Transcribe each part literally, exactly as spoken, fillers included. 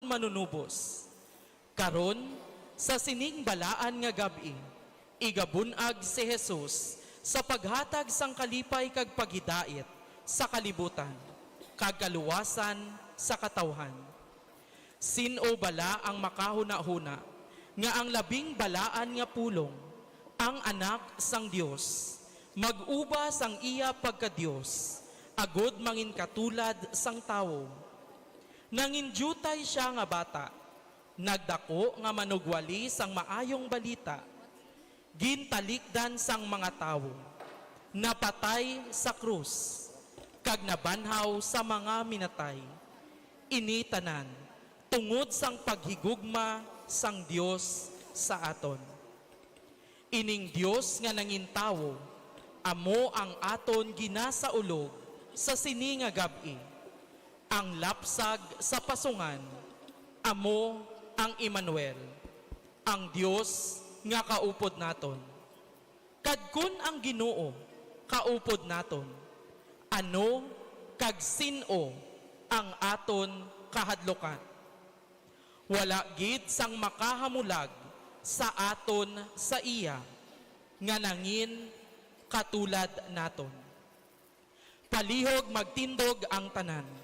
Manunubos. Karon, sa sining balaan nga gab-i, igabun-ag si Jesus sa paghatag sang kalipay kag paghidait sa kalibutan, kag kaluwasan sa katawhan. Sin-o bala ang makahunahuna nga ang labing balaan nga pulong, ang Anak sang Dios, mag-uba sang iya pagka-Dios, agod manginkatulad sang tawo? Nangindiutay sia nga bata, nagdako nga manugwali sang Maayong Balita, gintalikdan sang mga tawo, napatay sa krus, kag nabanhaw sa mga minatay. Ini tanan tungod sang paghigugma sang Dios sa aton. Ining Dios nga nangin tawo amo ang aton ginasaulog sa sini nga gab-i. Ang lapsag sa pasungan amo ang Emmanuel, ang Dios nga kaupod naton. Kag kon ang Ginoo kaupod naton, ano kag sin-o ang aton kahadlukan? Wala gid sang makahamulag sa aton sa iya nga nangin katulad naton. Palihog magtindog ang tanan.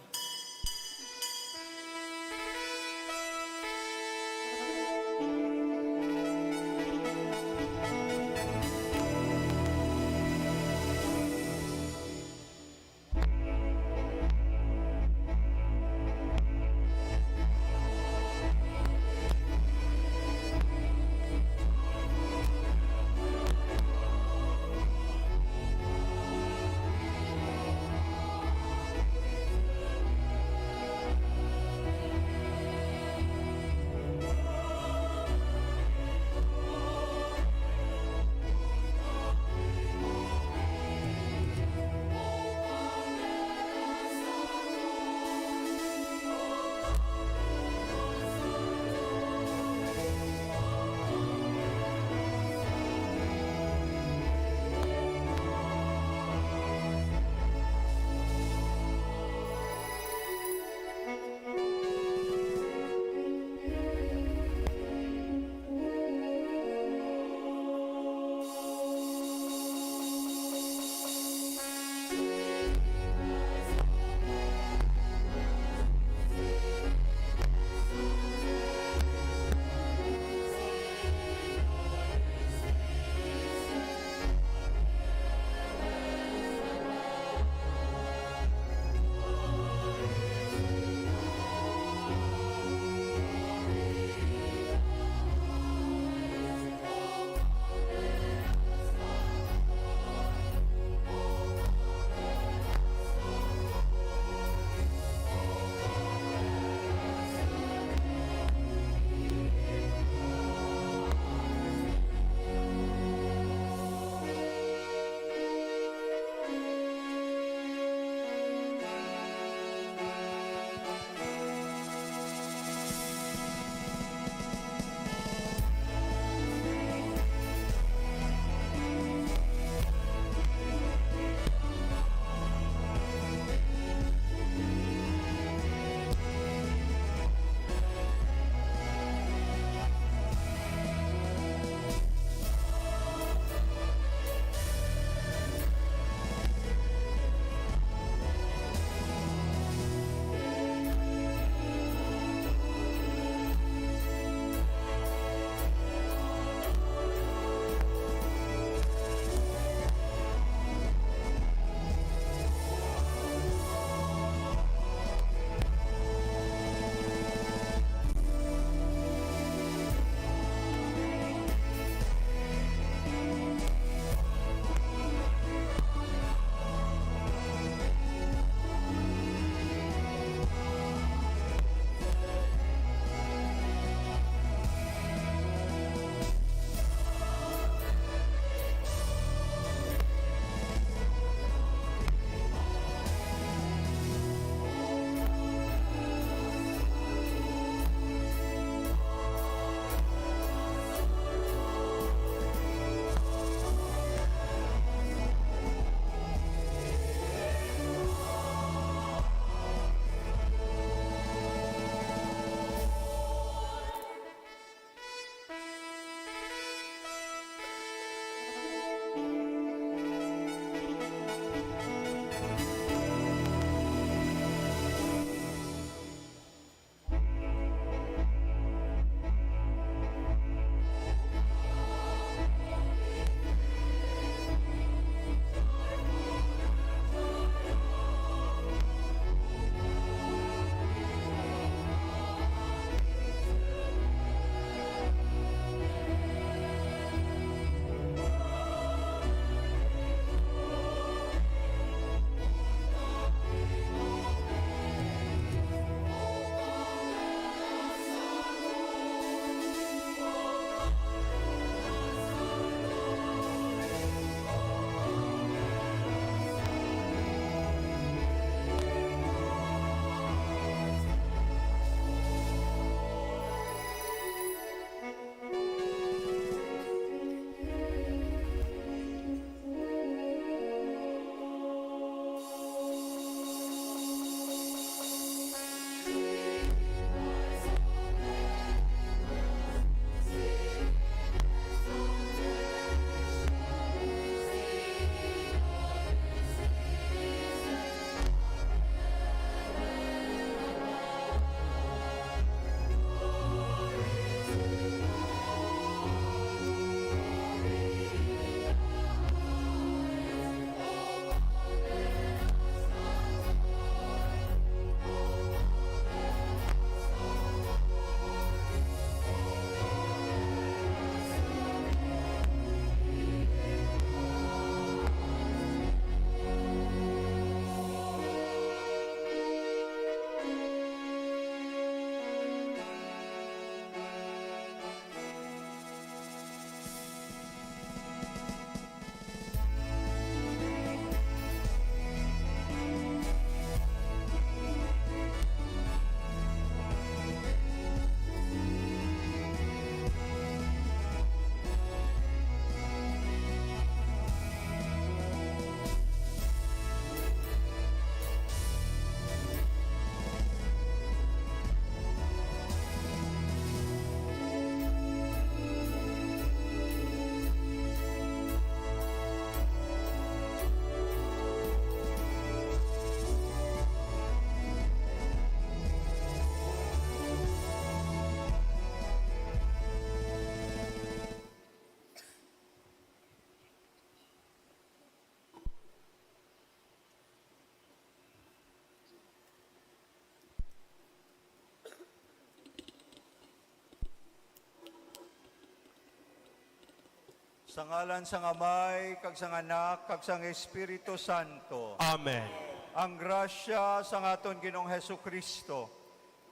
Sa ngalan sang Amay, kag sang Anak, kag sang Espiritu Santo. Amen. Ang grasya sang aton Ginoong Jesu-Cristo,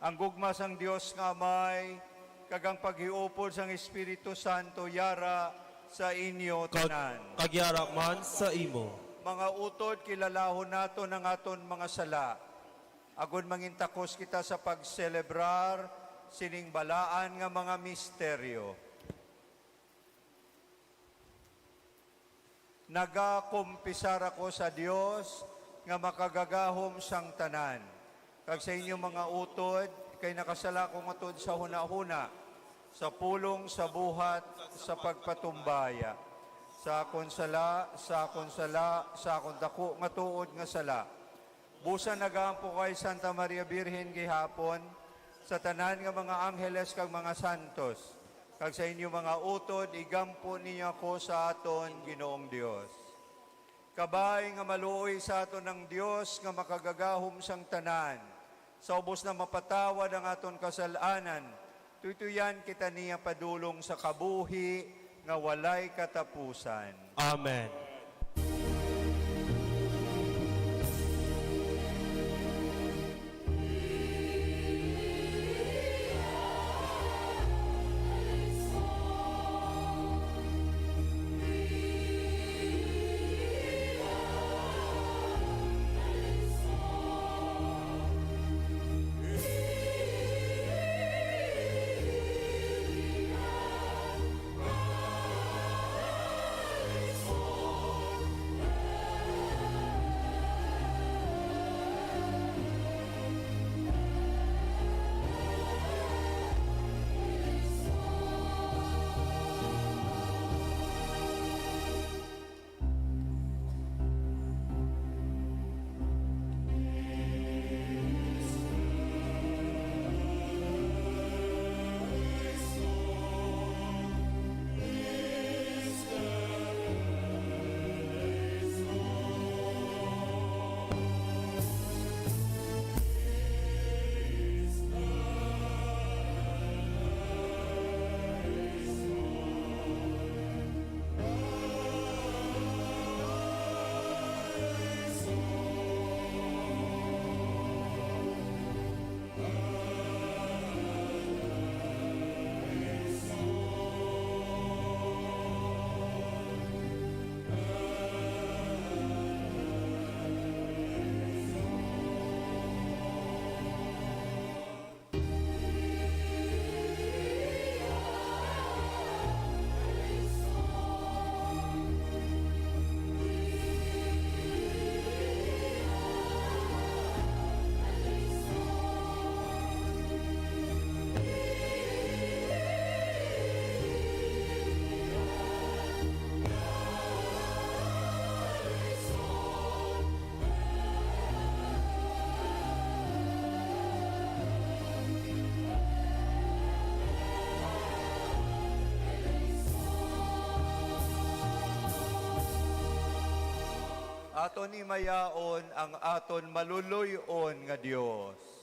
ang gugma sang Dios nga Amay, kag ang paghiupod sang Espiritu Santo yara sa inyo Kag, tanan. Kag yara man sa imo. Mga utod, kilalahon naton ang aton mga sala, agod mangintakos kita sa pagselebrar sining balaan nga mga misteryo. Nagakumpisar ako sa Dios nga makagagahom sang tanan, kag sa inyo mga utod, kay nakasala ko nga tuod sa hunahuna, sa pulong, sa buhat, sa pagpatumbaya, sa akon sala, sa akon sala, sa akon daku nga tuod nga sala. Busa nagaampo kay Santa Maria Birhen gihapon, sa tanan nga mga angheles kag mga santos, kag sa inyo mga utod, igampo ninyo ako sa aton Ginoong Dios. Kabay nga maluoy sa aton ang Dios nga makagagahom sang tanan, sa ubos na mapatawad ang aton kasal-anan, tuytoyan kita niya padulong sa kabuhi nga walay katapusan. Amen. Aton himayaon ang aton maluluy-on nga Dios.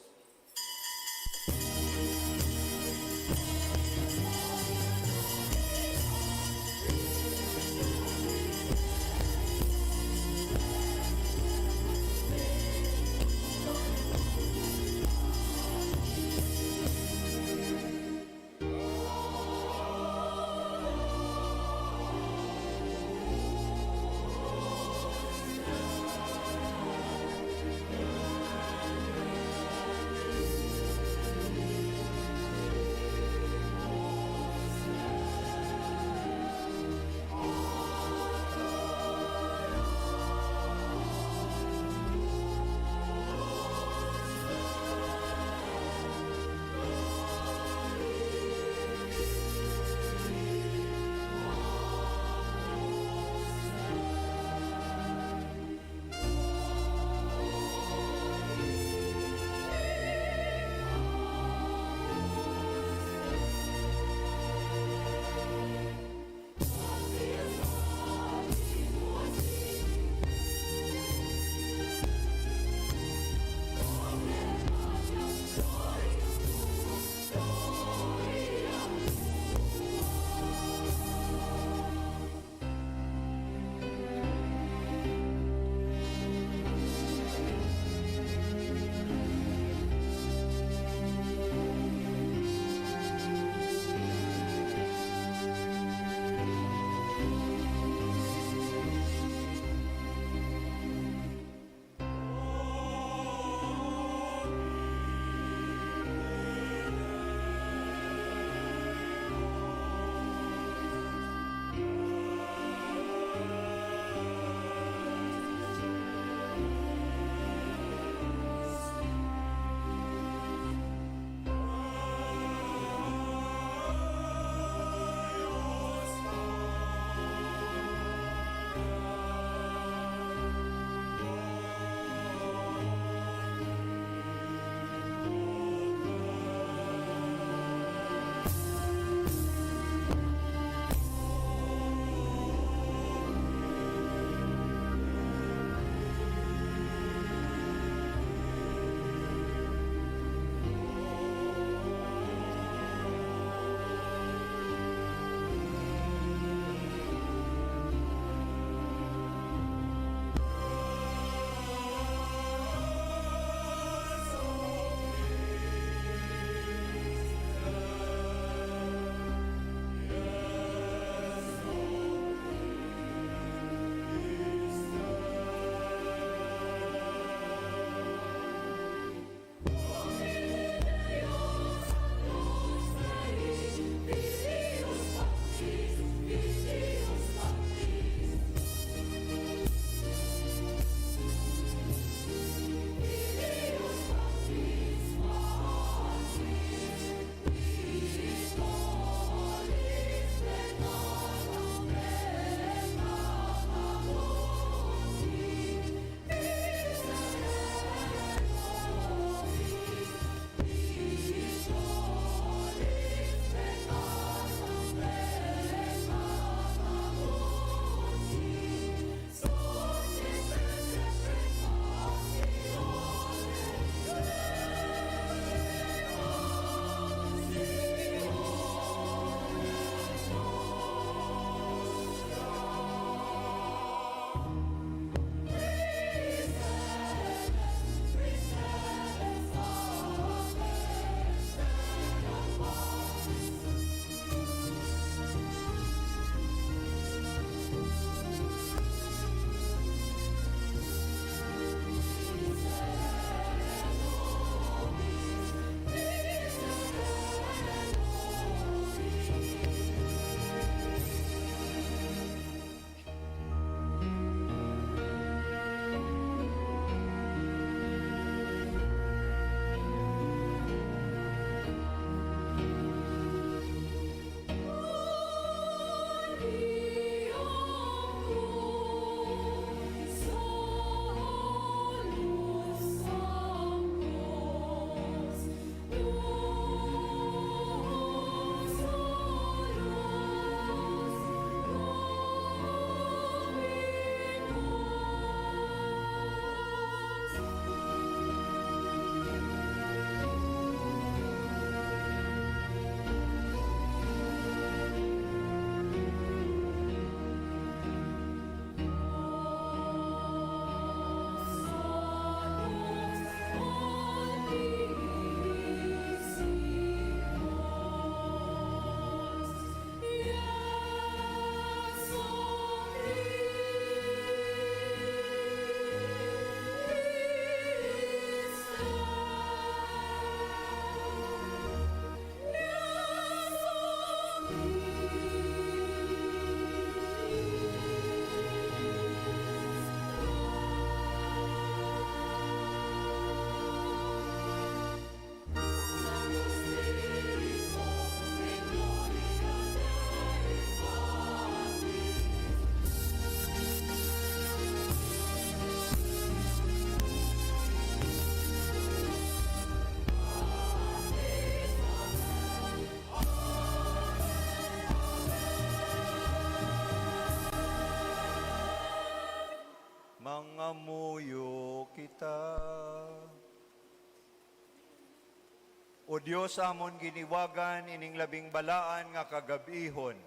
O Dios, amon giniwagan ining labing balaan nga kagab-ihon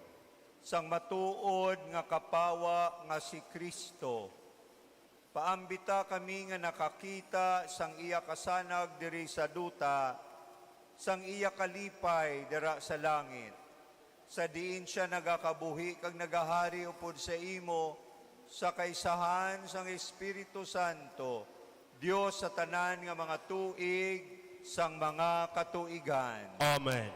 sang matuod nga kapawa nga si Cristo. Paambita kami nga nakakita sang iya kasanag diri sa duta, sang iya kalipay dira sa langit, sa diin sia nagakabuhi kag nagahari upod sa imo sa kaisahan sang Espiritu Santo, Dios sa tanan nga mga tuig sang mga katuigan. Amen.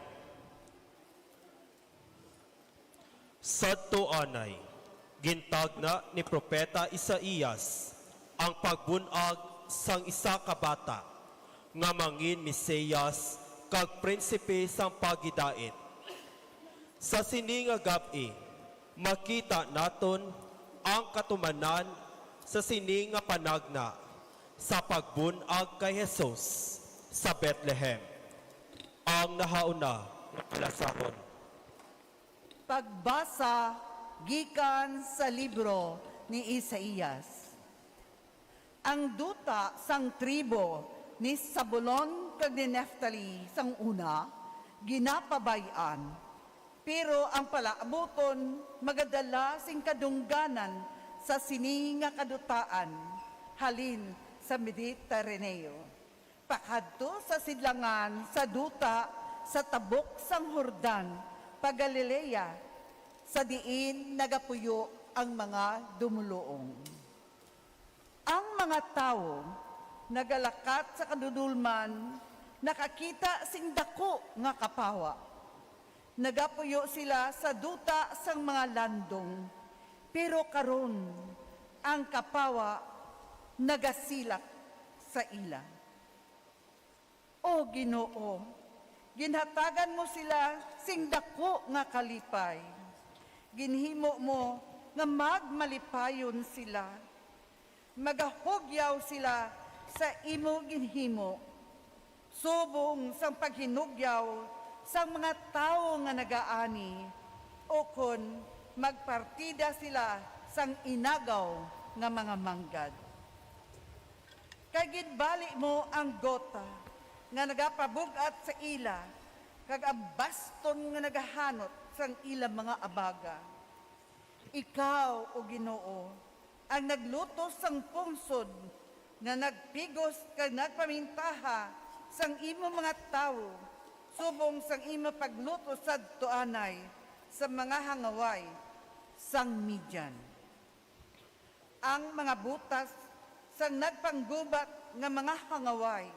Sadto anay, gintagna ni Propeta Isaias ang pagbun-ag sang isa ka bata nga mangin Mesiyas kag Prinsipe sang paghidait. Sa sini nga gab-i, makita naton ang katumanan sa sini nga panagna sa pagbun-ag kay Jesus sa Bethlehem, ang nahauna nga kalasahon. Pagbasa gikan sa libro ni Isaias. Ang duta sang tribo ni Zabulon kag ni Neftali sang una ginapabay-an, pero ang palaabuton magadala sing kadungganan sa sini nga kadutaan halin sa Mediterraneo, pakadto sa sidlangan sa duta sa tabok sang Jordan, pa-Galilea, sa diin nagapuyo ang mga dumoluong. Ang mga tawo nagalakat sa kadudolman, nakakita sing daku nga kapawa. Nagapuyo sila sa duta sang mga landong, pero karon ang kapawa nagasilak sa ila. O Ginoo, ginhatagan mo sila sing daku nga kalipay. Ginhimo mo nga magmalipayon sila. Magahugyaw sila sa imo ginhimo, subong sang paghinugyaw sang mga tawo nga nagaani, ukon magpartida sila sang inagaw nga mga manggad. Kay ginbali mo ang gota nga nagapabug-at sa ila, kag ang baston nga nagahanot sang ila mga abaga. Ikaw, O Ginoo, ang nagluto sang pungsod, nga nagpigos kag nagpamintaha sang imo mga tawo, subong sang imo pagluto sadto anay sa mga hangaway sang Midian. Ang mga butas sang nagpanggubat nga mga hangaway,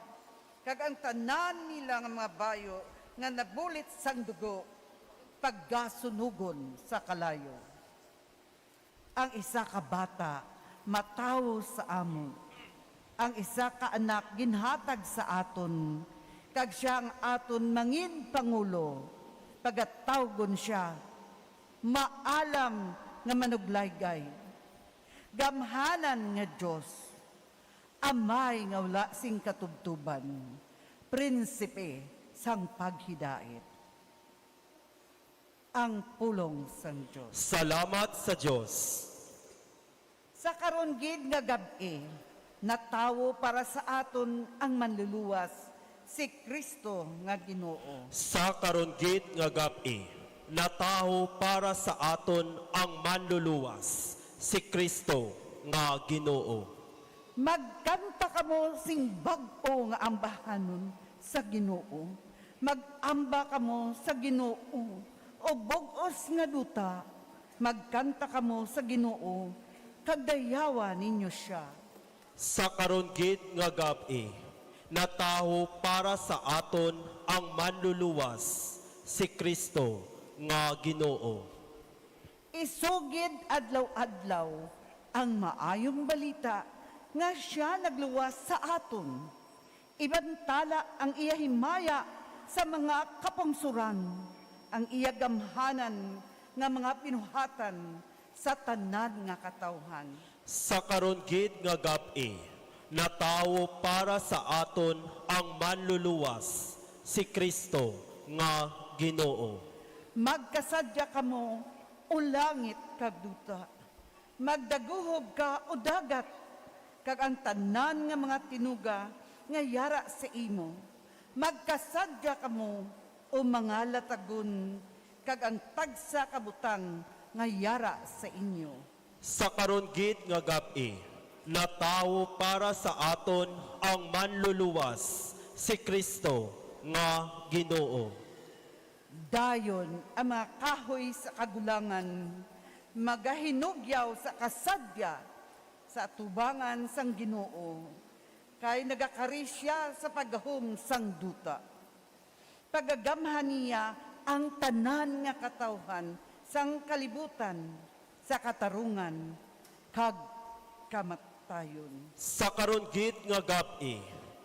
kag ang tanan nila nga mga bayo nga nabulit sang dugo, pagasunugon sa kalayo. Ang isa ka bata matawo sa amo, ang isa ka anak ginhatag sa aton, kag sia ang aton mangin pangulo. Pagatawgon sia Maalam nga Manuglaygay, Gamhanan nga Dios, Amay nga wala sing katubtoban, Prinsipe sang paghidait. Ang pulong sang Dios. Salamat sa Dios. Sa karon gid nga gab-i, natawo para sa aton ang Manluluwas, si Cristo nga Ginoo. Sa karon gid nga gab-i, natawo para sa aton ang Manluluwas, si Cristo nga Ginoo. Magkanta kamo sing bag-o nga ambahanon sa Ginoo. Mag-amba kamo sa Ginoo, O bug-os nga duta. Magkanta kamo sa Ginoo, kag dayawa ninyo sia. Sa karon gid nga gab-i, natawo para sa aton ang Manluluwas, si Cristo nga Ginoo. Isugid adlaw-adlaw ang Maayong Balita nga sia nagluwas sa aton. Ibantala ang iya himaya sa mga kapungsoran, ang iya gamhanan nga mga binuhatan sa tanan nga katawuhan. Sa karon gid nga gab-i, natawo para sa aton ang Manluluwas, si Cristo nga Ginoo. Magkasadya kamo, O langit kag duta. Magdaguhob ka, O dagat, kag ang tanan nga mga tinuga nga yara sa imo. Magkasadya kamo, o mga latagon, kag ang tagsa ka butang nga yara sa inyo. Sa karon gid nga gab-i, natawo para sa aton ang Manluluwas, si Cristo nga Ginoo. Dayon ang mga kahoy sa kagulangan magahinugyaw sa kasadya sa atubangan sang Ginoo, kay nagakari sia sa paggahom sang duta. Pagagamhan niya ang tanan nga katawuhan sang kalibutan sa katarungan kag kamatayon. Sa karon gid nga gab-i,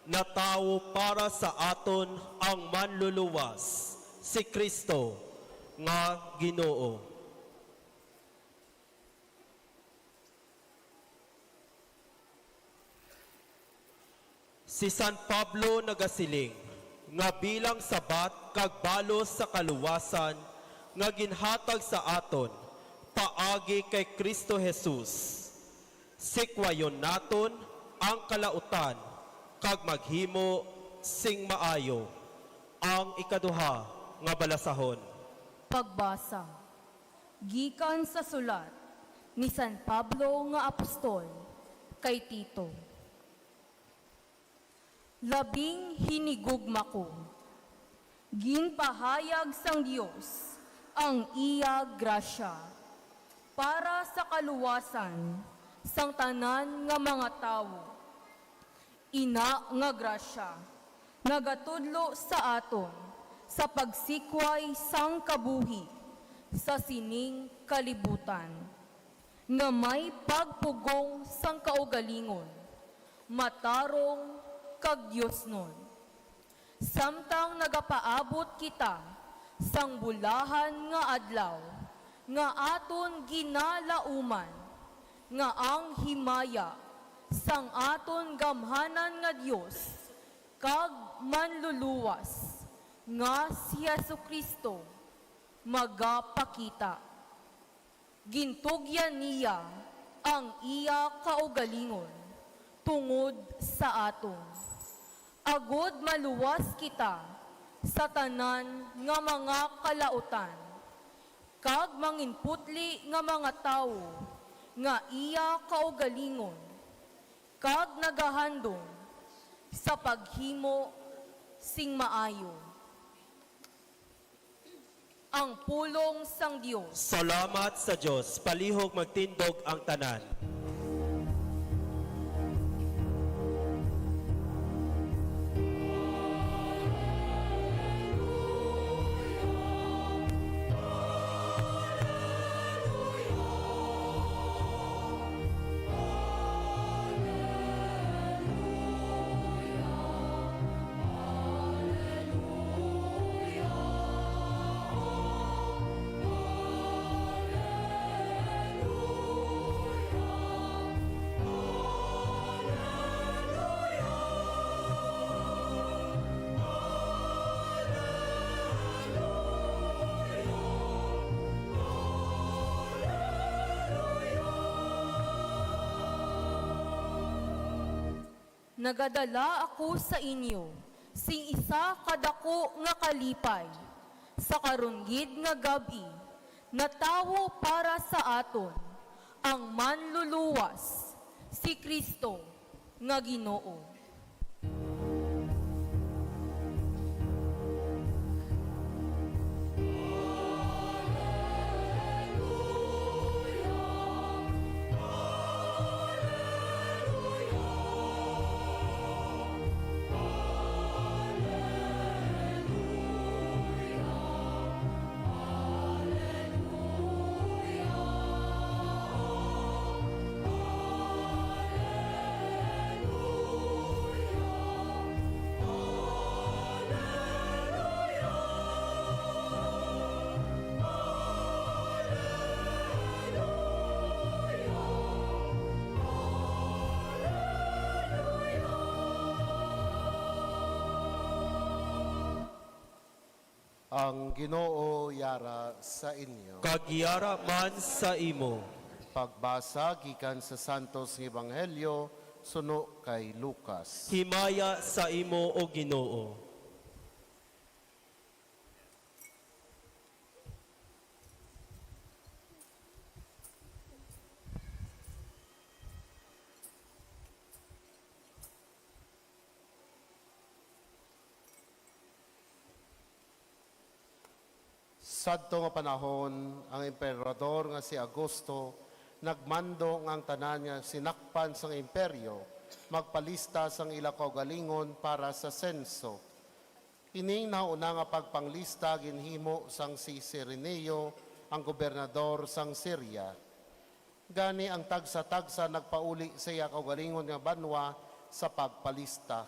natawo para sa aton ang Manluluwas, si Cristo nga Ginoo. Si San Pablo nagasiling nga bilang sabat kag balos sa kaluwasan nga ginhatag sa aton paagi kay Cristo Jesus, sikwayon naton ang kalautan kag maghimo sing maayo. Ang ikaduha nga balasahon. Pagbasa gikan sa sulat ni San Pablo nga apostol kay Tito. Labing hinigugma ko, ginpahayag sang Dios ang iya grasya para sa kaluwasan sang tanan nga mga tawo. Ina nga grasya nagatudlo sa aton sa pagsikway sang kabuhi sa sining kalibutan, nga may pagpugong sang kaugalingon, matarong, kag diosnon. Samtang nagapaabot kita sang bulahan nga adlaw nga aton ginalauman, nga ang himaya sang aton gamhanan nga Dios kag Manluluwas, nga si Jesu-Cristo, magapakita. Gintugyan niya ang iya kaugalingon tungod sa aton, agod maluwas kita sa tanan nga mga kalautan kag manginputli nga mga tawo nga iya kaugalingon kag nagahandom sa paghimo sing maayo. Ang pulong sang Dios. Salamat sa Dios. Palihog magtindog ang tanan. Nagadala ako sa inyo sing isa ka daku nga kalipay. Sa karon gid nga gab-i, natawo para sa aton ang Manluluwas, si Cristo nga Ginoo. Ang Ginoo yara sa inyo. Kag yara man sa imo. Pagbasa gikan sa Santos nga Ebanghelyo suno kay Lucas. Himaya sa imo, O Ginoo. Sadto nga panahon, ang emperador nga si Augusto nagmando nga ang tanan nga sinakpan sang imperyo magpalista sang ila kaugalingon para sa senso. Ining nahauna nga pagpanglista ginhimo sang si Cirenio, ang gobernador sang Siria. Gani ang tagsa-tagsa nagpauli sa iya kaugalingon nga banwa sa pagpalista.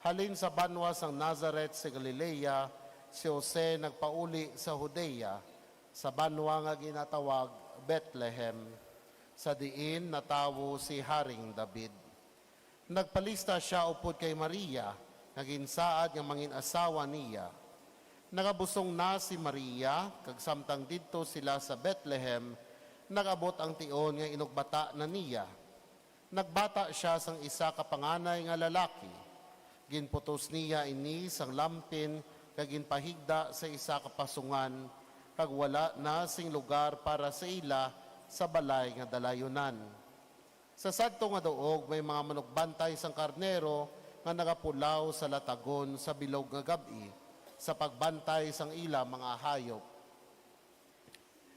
Halin sa banwa sang Nazaret sa Galilea, si Jose nagpauli sa Judea, sa banwa nga ginatawag Bethlehem, sa diin natawo si Haring David. Nagpalista sia upod kay Maria, nga ginsaad nga mangin-asawa niya. Nagabusong na si Maria, kag samtang didto sila sa Bethlehem, nag-abot ang tion nga inugbata na niya. Nagbata sia sang isa ka panganay nga lalaki. Ginputos niya ini sang lampin kag ginpahigda sa isa ka pasungan, kag wala na sing lugar para sa ila sa balay nga dalayunan. Sa sadto nga duog may mga manugbantay sang karnero nga nagapulaw sa latagon sa bilog nga gab-i, sa pagbantay sang ila mga hayop.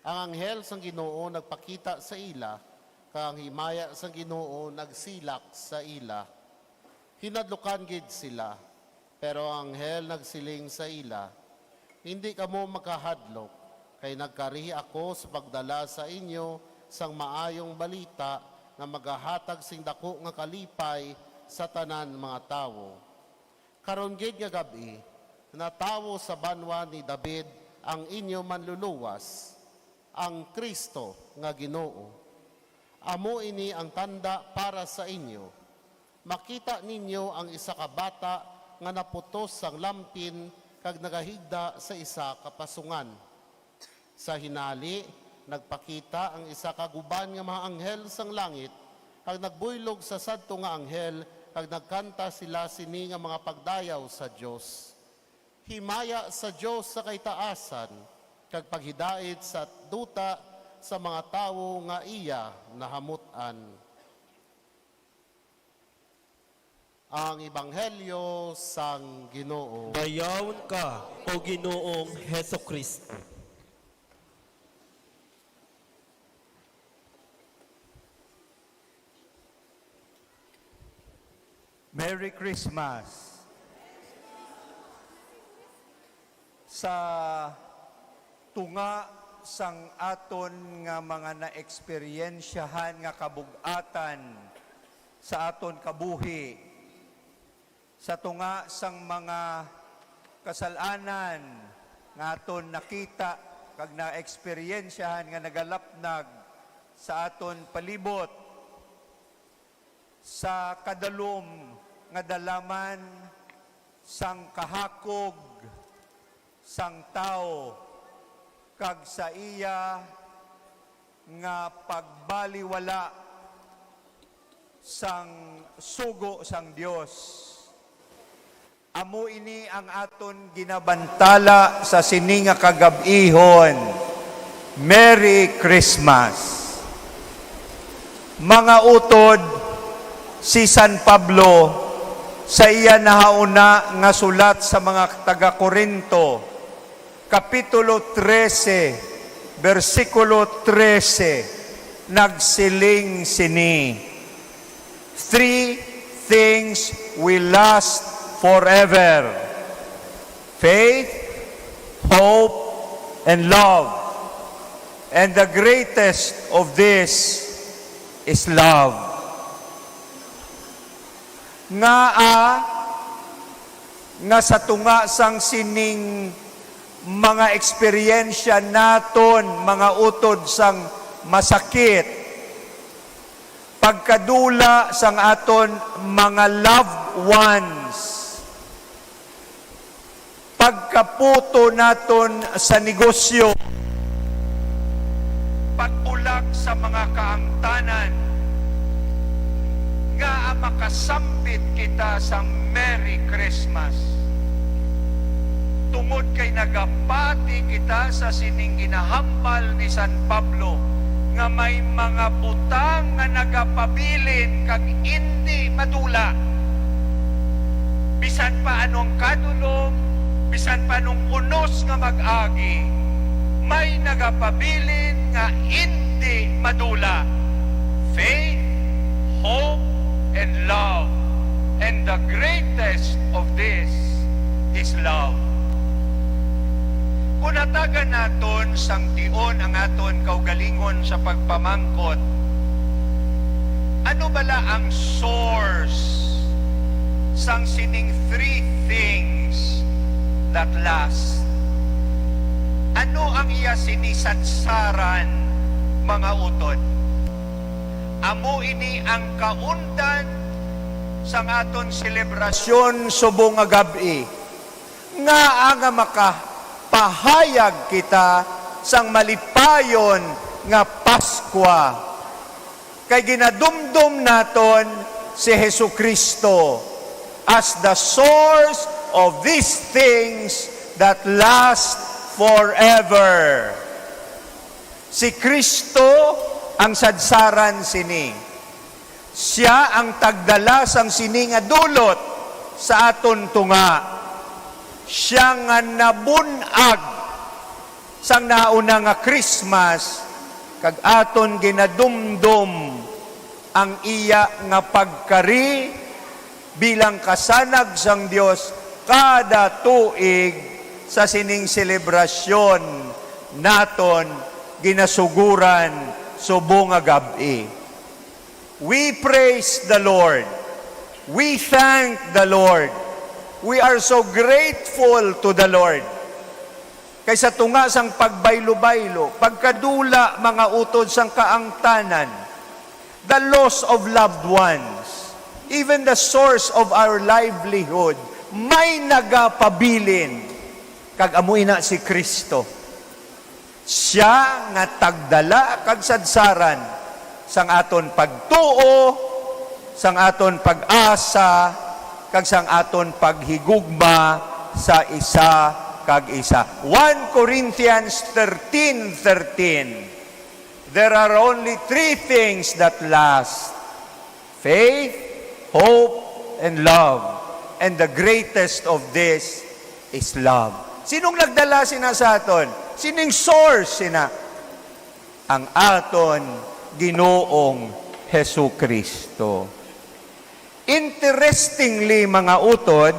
Ang anghel sang Ginoo nagpakita sa ila, kag ang himaya sang Ginoo nagsilak sa ila. Hinadlukan gid sila, pero ang anghel nagsiling sa ila, "Indi kamo makahadlok, kay nagkari ako sa pagdala sa inyo sang maayong balita nga magahatag sing daku nga kalipay sa tanan mga tawo. Karon gid nga gab-i, natawo sa banwa ni David ang inyo Manluluwas, ang Cristo nga Ginoo. Amo ini ang tanda para sa inyo. Makita ninyo ang isa ka bata nga naputos sang lampin kag nagahigda sa isa ka pasungan." Sa hinali, nagpakita ang isa ka guban nga mga anghel sang langit, kag nagbuylog sa sadto nga anghel, kag nagkanta sila sini nga mga pagdayaw sa Dios: "Himaya sa Dios sa kaitaasan, kag paghidait sa duta sa mga tawo nga iya nahamut-an." Ang Ebanghelyo sang Ginoo. Dayawon ka, O Ginoong Jesu-Cristo. Merry Christmas. Sa tunga sang aton nga mga naeksperyensyahan nga kabug-atan sa aton kabuhi, sa tunga sang mga kasal-anan nga aton nakita kag naeksperyensyahan nga nagalapnag sa aton palibot, sa kadalom nga dalaman sang kahakog sang tawo kag sa iya nga pagbaliwala sang sugo sang Dios. Amo ini ang aton ginabantala sa sini nga kagab-ihon. Merry Christmas! Mga utod, si San Pablo sa iya nahauna nga sulat sa mga taga-Corinto, Kapitulo trese, bersikulo trese, nagsiling sini, "Three things will last forever: faith, hope, and love. And the greatest of this is love." Ngaa nga sa tunga sang sining mga eksperyensya naton, mga utod sang masakit, pagkadula sang aton mga loved ones, pagkaputo naton sa negosyo, pag-ulag sa mga kaangtanan, ngaa makasambit kita sang Merry Christmas? Tungod kay nagapati kita sa sining ginahambal ni San Pablo, nga may mga butang nga nagapabilin kag indi madula. Bisan pa anong kadulom, bisan pa anong unos nga mag-agi, May nagapabilin nga indi madula: faith, hope, and love. And the greatest of this is love. Kung hatagan naton sang tion ang aton kaugalingon sa pagpamangkot, ano bala ang source sang sining three things that last? Ano ang iya sini sadsaran, mga utod? Amo ini ang kaundan sang aton selebrasyon subong nga gab-i, ngaa nga makapahayag kita sang malipayon nga Paskwa, kay ginadumdom naton si Jesu-Cristo as the source of these things that last forever. Si Cristo ang sadsaran sini. Sia ang tagdala sang sini nga dulot sa aton tunga. Sia nga nabun-ag sang nauna nga Christmas, kag aton ginadumdom ang iya nga pagkari bilang kasanag sang Dios kada tuig sa sining selebrasyon naton ginasuguran subong nga gab-i. We praise the Lord. We thank the Lord. We are so grateful to the Lord. Kay sa tunga sang pagbaylo-baylo, pagkadula, mga utod, sang kaangtanan, the loss of loved ones, even the source of our livelihood, may nagapabilin, kag amo ina si Cristo. Sia nga tagdala kag sadsaran sang aton pagtuo, sang aton pag-asa, kag sang aton paghigugma sa isa kag isa. One Corinthians thirteen thirteen, "There are only three things that last: faith, hope, and love. And the greatest of this is love." Sinong nagdala sina sa aton? Sining source sina? Ang aton Ginoong Jesu-Cristo. Interestingly, mga utod,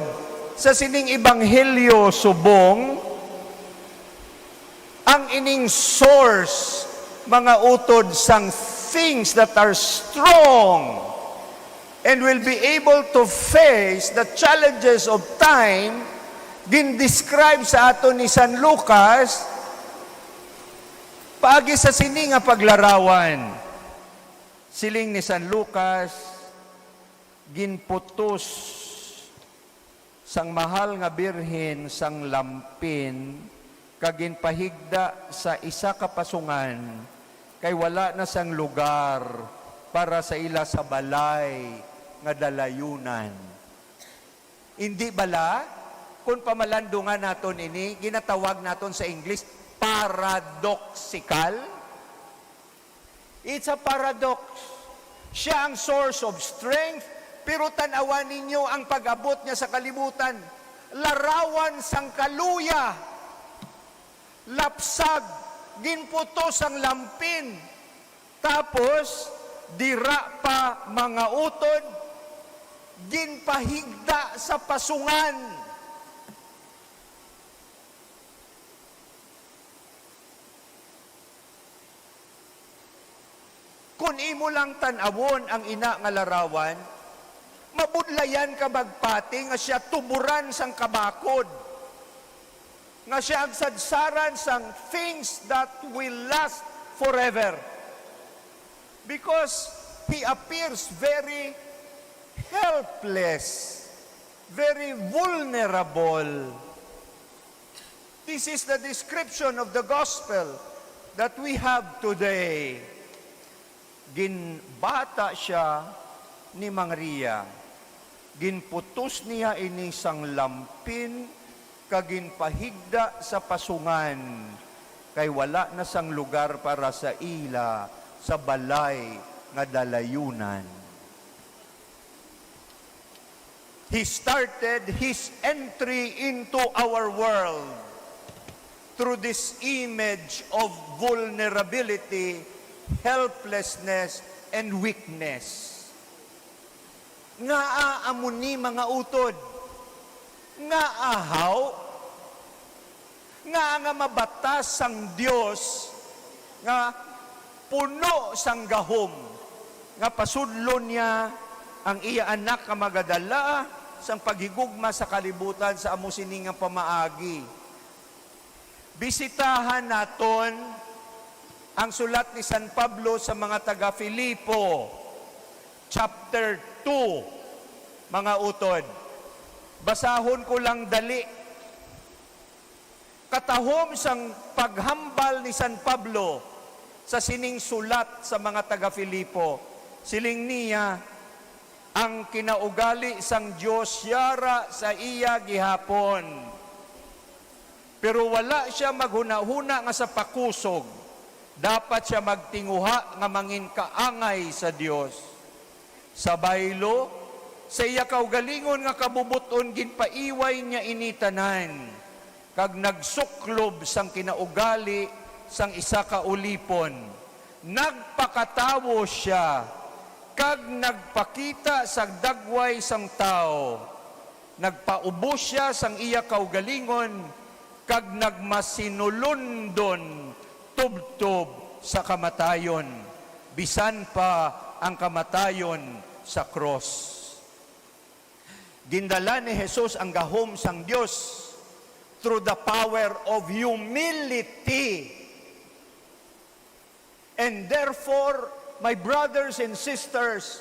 sa sining ebanghelyo subong, ang ining source, mga utod, sang things that are strong and will be able to face the challenges of time, gin-describe sa aton ni San Lucas paagi sa sini nga paglarawan. Siling ni San Lucas, ginputos sang mahal nga birhen sang lampin kag ginpahigda sa isa ka pasungan, kay wala na sang lugar para sa ila sa balay nga dalayunan. Indi bala, kung pamalandungan naton ini, ginatawag naton sa English, paradoxical? It's a paradox. Siya ang source of strength, pero tan-awan ninyo ang pag-abot niya sa kalibutan. Larawan sang kaluya, lapsag, ginputos ang lampin. Tapos, dira pa, mga utod, ginpahigda sa pasungan. Kon imo lang tan-awon ang ina nga larawan, mabudlayan ka magpati nga sia tuboran sang kabakod, nga sia ang sadsaran sang things that will last forever. Because he appears very helpless, very vulnerable. This is the description of the gospel that we have today. Ginbata sia ni Maria. Ginputos niya ini sang lampin kag ginpahigda sa pasungan, kay wala na sang lugar para sa ila sa balay nga dalayunan. He started his entry into our world through this image of vulnerability, helplessness, and weakness. Ngaa amo ni, mga utod? Ngaa haw? Ngaa nga mabatas sang Dios nga puno sang gahom, nga pasudlon niya ang iya Anak nga magadala sang paghigugma sa kalibutan sa amo sini nga pamaagi? Bisitahan naton ang sulat ni San Pablo sa mga taga-Filipo, chapter two, mga utod. Basahon ko lang dali. Katahom sang paghambal ni San Pablo sa sining sulat sa mga taga-Filipo, siling niya, "Ang kinaugali sang Dios yara sa iya gihapon, pero wala sia maghunahuna nga sa pakusog dapat sia magtinguha nga manginkaangay sa Dios. Sa baylo, sa iya kaugalingon nga kabubot-on ginpaiway niya ini tanan, kag nagsuklob sang kinaugali sang isa ka ulipon. Nagpakatawo sia, kag nagpakita sa dagway sang tawo. Nagpaubos sia sang iya kaugalingon, kag nagmasinulondon tubtob sa kamatayon, bisan pa ang kamatayon sa krus." Gindala ni Jesus ang gahom sang Dios through the power of humility. And therefore, my brothers and sisters,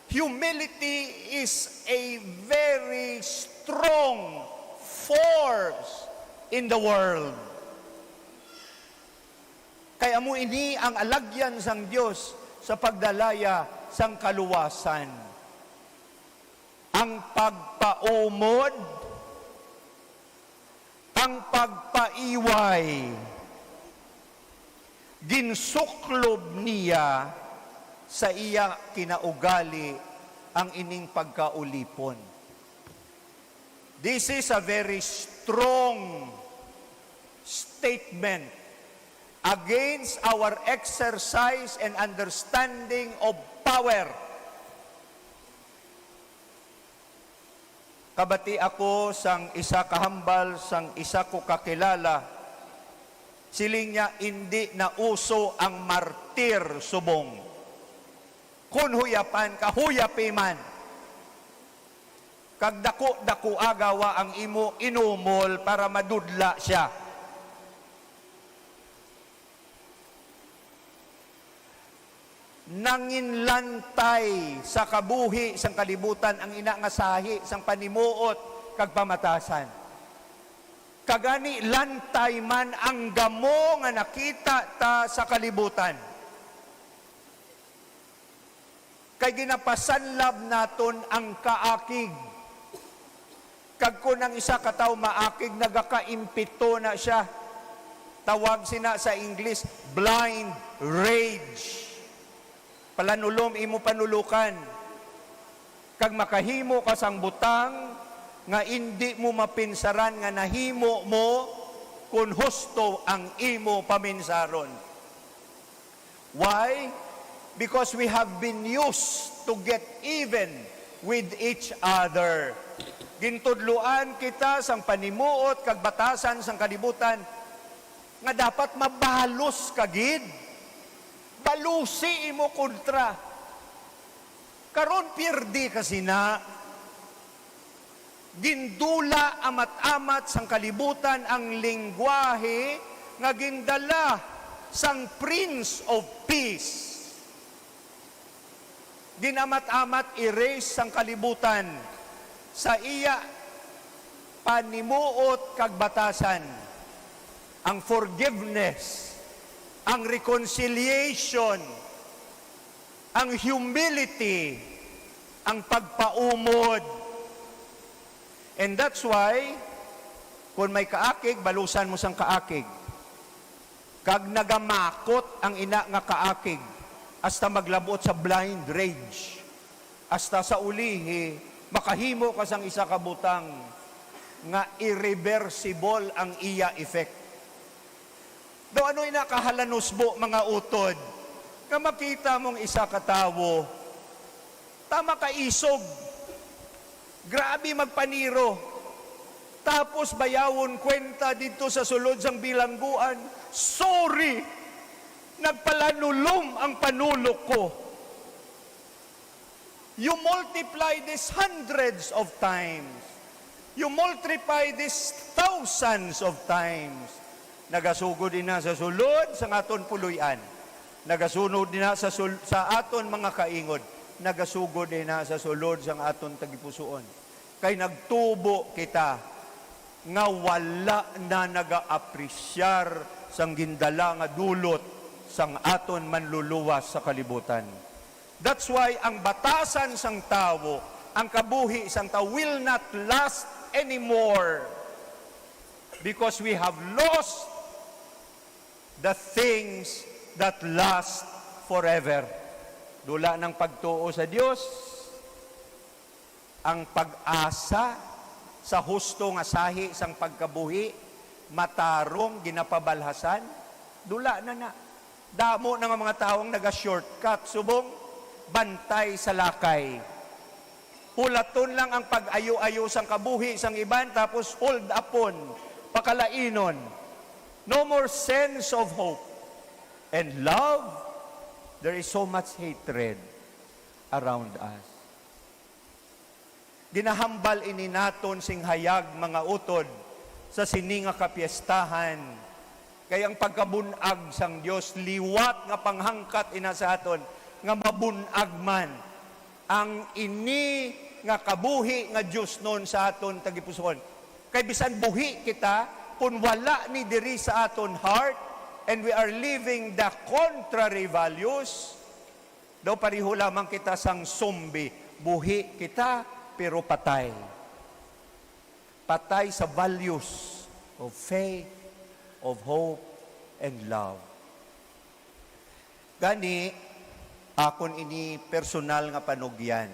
humility is a very strong force in the world. Kay amo ini ang alagyan sang Dios sa pagdalaya sang kaluwasan. Ang pagpaumod, ang pagpaiway, ginsuklob niya sa iya kinaugali ang ining pagkaulipon. This is a very strong statement against our exercise and understanding of power. Kabati ako sang isa ka hambal sang isa ko kakilala. Siling niya, "Indi na uso ang martir subong. Kon huyapan ka, huyapi man. Kag daku-daku agawa ang imo inumol para madudla sia." Nanginlantay sa kabuhi sang kalibutan ang ina nga sahi sang panimuot kag pamatasan. Kag gani, lantay man ang gamo nga nakita ta sa kalibutan. Kay ginapasanlab naton ang kaakig. Kag kon ang isa ka tawo maakig, nagakaimpito na sia. Tawag sina sa English, blind rage. Palanulom imo panulokan, kag makahimo ka sang butang nga indi mo mapinsaran nga nahimo mo kon husto ang imo paminsaron. Why? Because we have been used to get even with each other. Gintudloan kita sang panimuot kag batasan sang kalibutan nga dapat mabalos ka gid. Balusi imo kontra. Karon, pierde ka sina. Gindula amat-amat sang kalibutan ang linggwahe nga gindala sang Prince of Peace. Ginamat-amat, erase sang kalibutan sa iya panimuot kag batasan ang forgiveness, ang reconciliation, ang humility, ang pagpaumod. And that's why, kung may kaakig, balusan mo sang kaakig. Kag nagamakot ang ina nga kaakig, hasta maglab-ot sa blind rage. Hasta sa ulihi, makahimo ka sang isa ka butang nga irreversible ang iya effect. Daw ano ina kahalanusbo, mga utod, nga makita mong isa ka tawo, tama ka isog, grabe magpaniro, tapos bayawon kwenta didto sa sulod sang bilangguan, "Sorry, nagpalanulom ang panulok ko." You multiply this hundreds of times. You multiply this thousands of times. Nagasugod ina sa sulod sang aton puloy-an. Nagasunod ina sa sul-, sa aton mga kaingod. Nagasugod ina sa sulod sang aton tagipusoon. Kay nagtubo kita nga wala na nagaapresyar sang gindala nga dulot sang aton Manluluwas sa kalibutan. That's why ang batasan sang tawo, ang kabuhi sang tawo will not last anymore, because we have lost the things that last forever. Dula ng pagtuo sa Dios, ang pag-asa sa husto nga sahi sang pagkabuhi, matarong, ginapabalhasan, dula na na. Damo na nga mga tawo ang naga-shortcut, subong bantay sa lakay. Hulaton lang ang pag-ayo-ayo sang kabuhi sang iban, tapos hold upon, pakalainon. No more sense of hope and love. There is so much hatred around us. Ginahambal ini naton sing hayag, mga utod, sa sini nga kapiestahan, kay ang pagkabun-ag sang Dios liwat nga panghangkat ina sa aton nga mabun-ag man ang ini nga kabuhi nga diosnon sa aton tagipusoon. Kay bisan buhi kita, kun wala ni diri sa aton heart, and we are living the contrary values, daw pareho lamang kita sang zombie. Buhi kita, pero patay. Patay sa values of faith, of hope, and love. Gani, akon ini personal nga panugyan.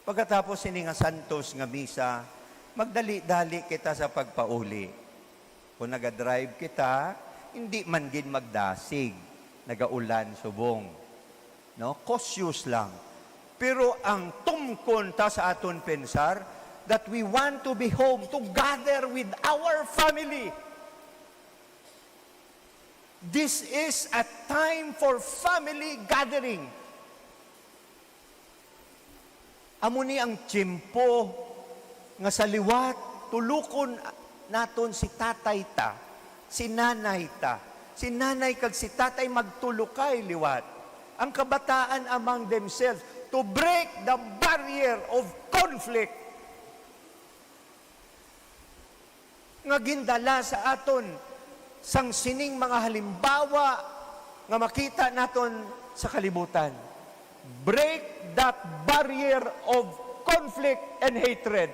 Pagkatapos sini nga santos nga misa, magdali-dali kita sa pagpauli. Kung naga-drive kita, hindi man gid magdasig, nagaulan subong. No? Cautious lang. Pero ang tumkon ta sa aton pensar, that we want to be home to gather with our family. This is a time for family gathering. Amo ni ang tiyempo nga sa liwat, tulukon naton si tatay ta, si nanay ta. Si nanay kag si tatay magtulokay liwat. Ang kabataan among themselves to break the barrier of conflict nga gindala sa aton sang sining mga halimbawa nga makita naton sa kalibutan. Break that barrier of conflict and hatred.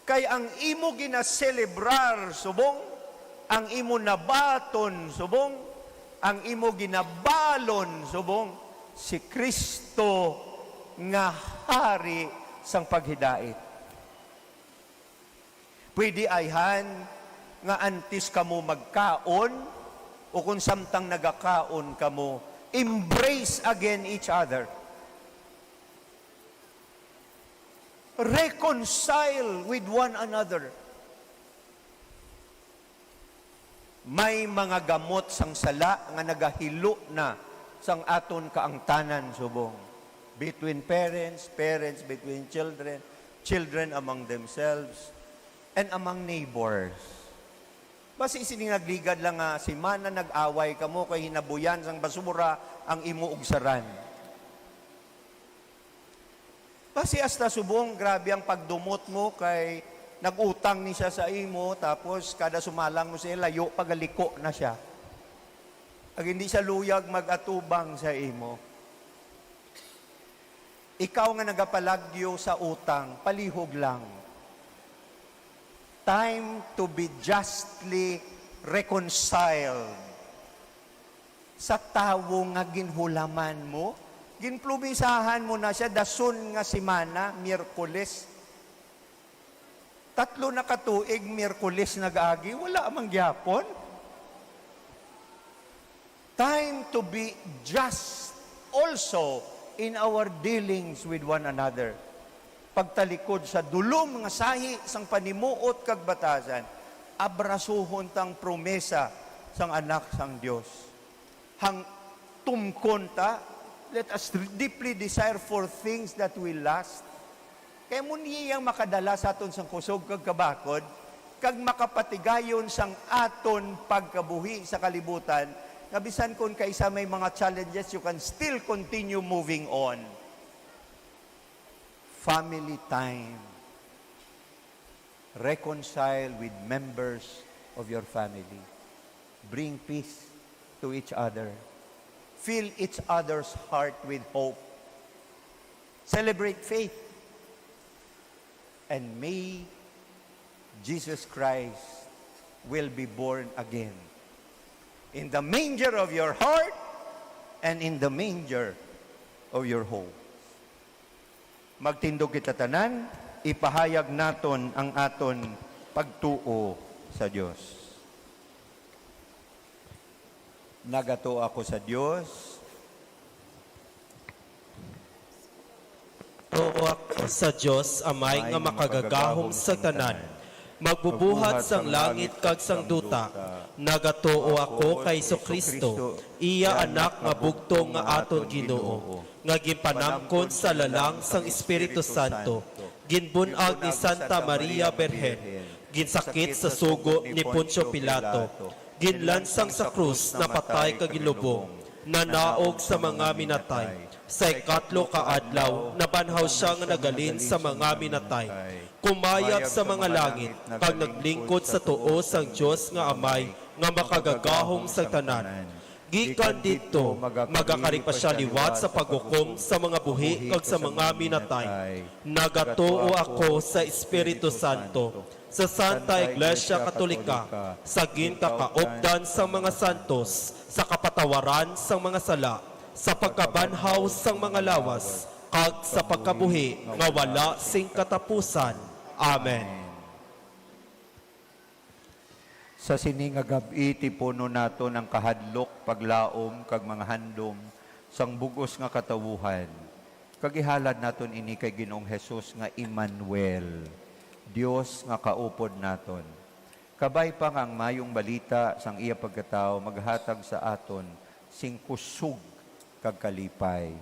Kay ang imo ginaselebrar subong, ang imo nabaton subong, ang imo ginabalon subong, si Cristo nga Hari sang paghidait. Pwede ayhan nga antes kamo magkaon o kon samtang nagakaon kamo, embrace again each other. Reconcile with one another. May mga gamot sang sala nga nagahilo na sang aton kaangtanan subong, between parents, parents between children, children among themselves, and among neighbors. Basi sini nagligad lang nga semana nag-away kamo kay hinabuyan sang basura ang imo ugsaran. Basi hasta subong grabe ang pagdumot mo kay nag-utang ni siya sa imo, tapos kada sumalang mo siya, layo pa, galiko na siya. Kag hindi siya luyag mag-atubang sa imo. Ikaw nga nagapalagyo sa utang, palihog lang. Time to be justly reconciled sa tawo nga ginhulaman mo. Ginplumisahan mo na siya dason nga semana, Miyerkules. Tatlo na ka tuig, Miyerkules nag-agi, wala man gyapon. Time to be just also in our dealings with one another. Pagtalikod sa dulom nga sahi sang panimuot kag batasan, abrasuhon tang promesa sang Anak sang Dios. Hang tumkon ta, let us deeply desire for things that will last. Kay amo ni ang makadala sa aton sang kusog kag kabakod, kag makapatigayon sang aton pagkabuhi sa kalibutan, nga bisan kon kaisa may mga challenges, you can still continue moving on. Family time. Reconcile with members of your family. Bring peace to each other. Fill each other's heart with hope. Celebrate faith. And may Jesus Christ will be born again in the manger of your heart and in the manger of your home. Magtindog kita tanan, ipahayag naton ang aton pagtuo sa Dios. Nagatuo ako sa Dios. Tuo ako sa Dios, Amay nga makagagahom sa tanan, magbubuhat sang langit kag sang duta. Nagatuo ako kay Jesu-Cristo, iya Anak nga bugtong nga aton Ginoo, nga ginpanamkon sa lalang sang Espiritu Santo, ginbun-ag ni Santa Maria Birhen, ginsakit sa sugo ni Poncio Pilato, ginlansang sa krus, napatay kag ginlubong, nanaog sa mga minatay, sa ikatlo ka adlaw nabanhaw sia nga naghalin sa mga minatay, kumayab sa mga langit, kag naglingkod sa tuo sang Dios nga Amay nga makagagahom sa tanan. Gikan didto, magakari pa sia liwat sa paghukom sa mga buhi kag sa mga minatay. Nagatuo ako sa Espiritu Santo, sa Santa Iglesia Katolika, sa ginkakaupdan sang mga santos, sa kapatawaran sang mga sala, sa pagkabanhaw sang mga lawas, kag sa pagkabuhi nga wala sing katapusan. Amen. Sa sini nga gab-i, tipunon naton ang kahadlok, paglaom, kag mga handom sang bug-os nga katawuhan. Kag ihalad naton ini kay Ginoong Jesus nga Emmanuel, Dios nga kaupod naton. Kabay pa nga ang mayong balita sang iya pagkatawo maghatag sa aton sing kusog kag kalipay.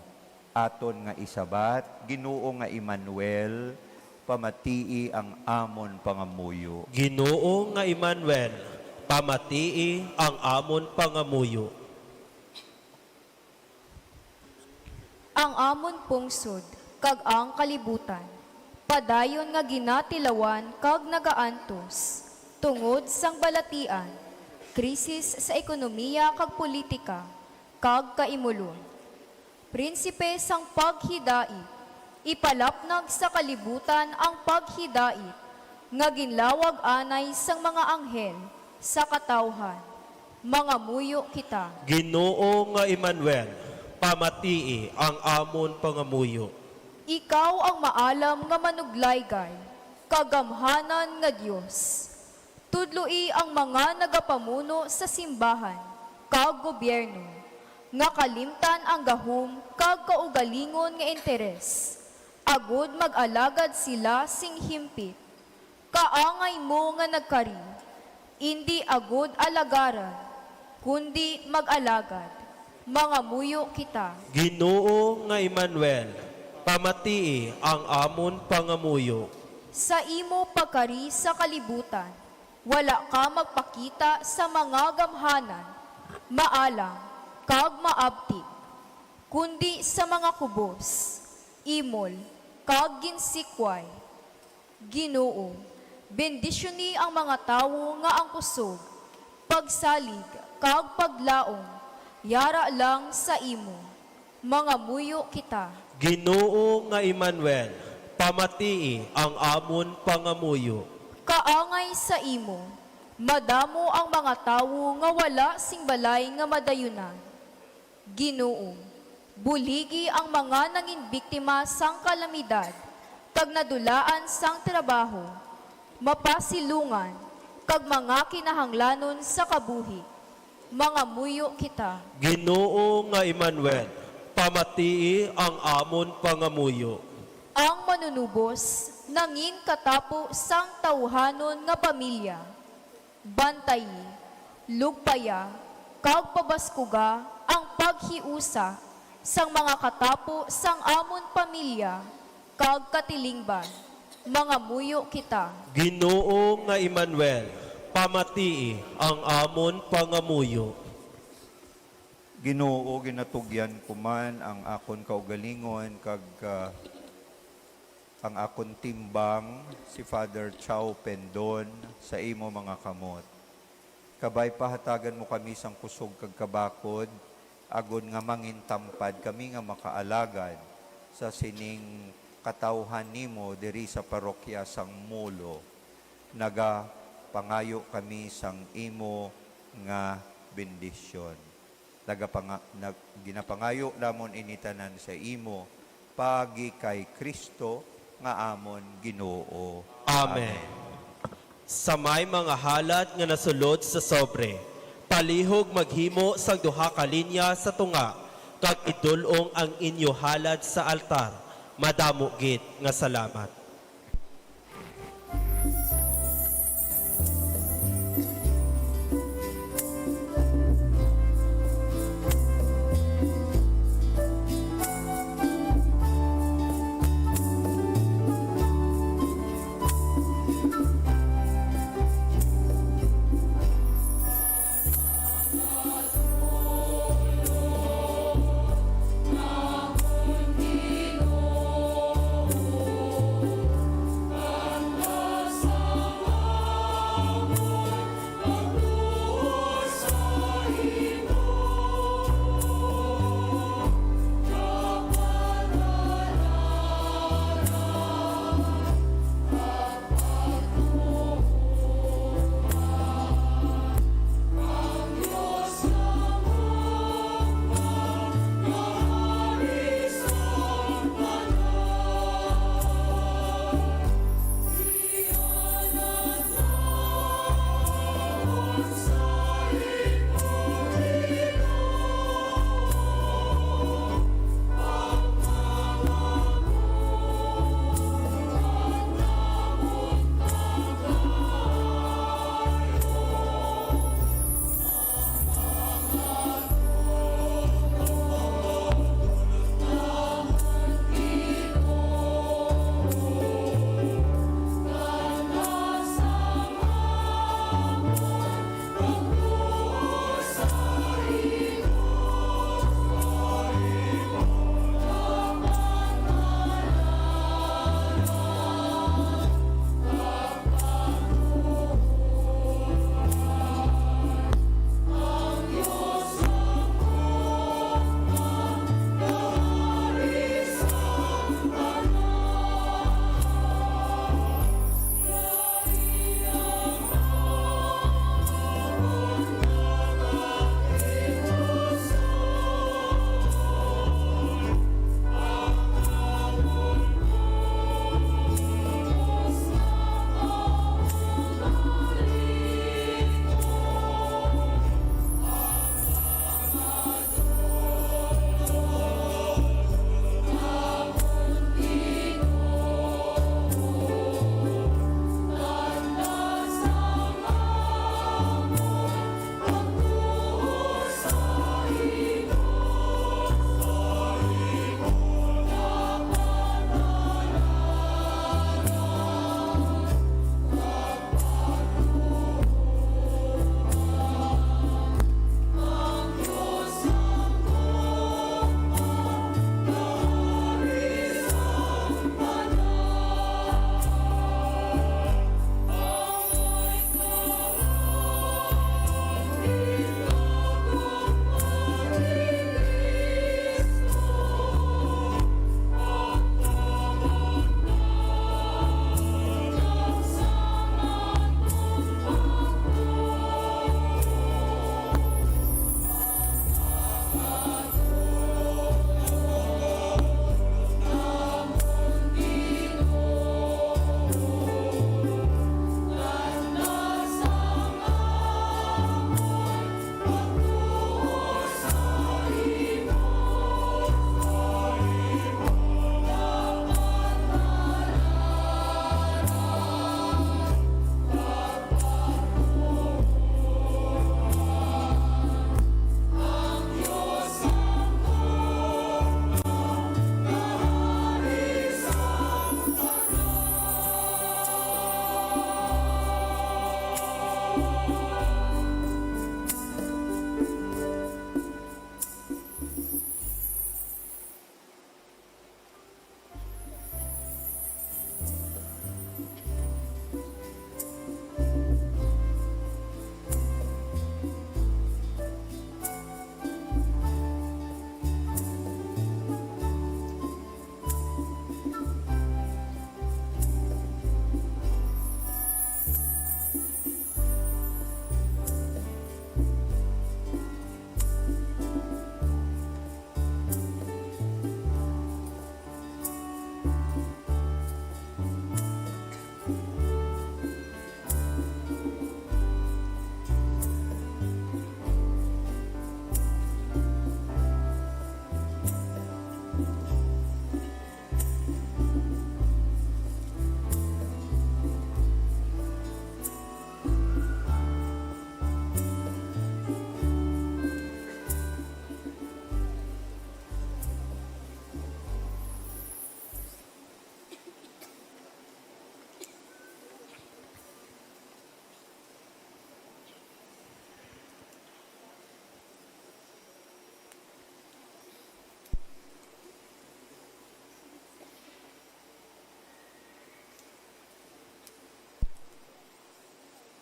Aton nga isabat, Ginoo nga Emmanuel, pamatii ang amon pangamuyo. Ginoo nga Emmanuel, pamatii ang amon pangamuyo. Ang amon pungsod kag ang kalibutan padayon nga ginatilawan kag nagaantos tungod sang balatian, krisis sa ekonomiya kag politika, kag kaimulon. Prinsipe sang paghidait, ipalapnag sa kalibutan ang paghidait nga ginlawag anay sang mga anghel sa katawhan. Mangamuyo kita. Ginoo nga Emmanuel, pamatii ang amon pangamuyo. Ikaw ang maalam nga manuglaygay, kagamhanan nga Dios. Tudloi ang mga nagapamuno sa simbahan kag gobyerno, nga kalimtan ang gahom kag kaugalingon nga interes, agud mag-alagad sila sing himpit. Kaangay mo nga nagkari, indi agud alagaran, kundi mag-alagad. Mangamuyo kita. Ginoo nga Emmanuel, pamatii ang amon pangamuyo. Sa imo pagkari sa kalibutan, wala ka magpakita sa mga gamhanan, maalam, kag maabtik, kundi sa mga kubos, imol, kag ginsikway. Ginoo, bendisyoni ang mga tawo nga ang kusog, pagsalig, kag paglaom yara lang sa imo. Mangamuyo kita. Ginoo nga Emmanuel, pamatii ang amon pangamuyo. Kaangay sa imo, madamo ang mga tawo nga wala sing balay nga madayunan. Ginoo, buligi ang mga nanginbiktima sang kalamidad kag nadulaan sang trabaho, mapasilongan, kag mga kinahanglanon sa kabuhi. Mangamuyo kita. Ginoo nga Emmanuel, pamatii ang amon pangamuyo. Ang Manunubos nangin katapo sang tawuhanon nga pamilya. Bantayi, lugpaya, kag pabaskuga ang paghiusa sang mga katapo sang amon pamilya kag katilingban. Mangamuyo kita. Ginoo nga Emmanuel, pamatii ang amon pangamuyo. Ginoo, ginatugyan ko man ang akon kaugalingon kag, ah, ang akon timbang, si Father Chow Pendon, sa imo mga kamot. Kabay, pahatagan mo kami sang kusog kag kabakod, agod nga mangintampad kami nga makaalagad sa sining katawhan nimo diri sa parokya sang Molo. Nagapangayo kami sang imo nga bendisyon. Nagapanga-, nag-, ginapangayo namon ini tanan sa imo, paagi kay Cristo nga amon Ginoo. Amen. Amen. Sa may mga halad nga nasulod sa sobre, palihog maghimo sang duha ka linya sa tunga, kag idul-ong ang inyo halad sa altar. Madamo gid nga salamat.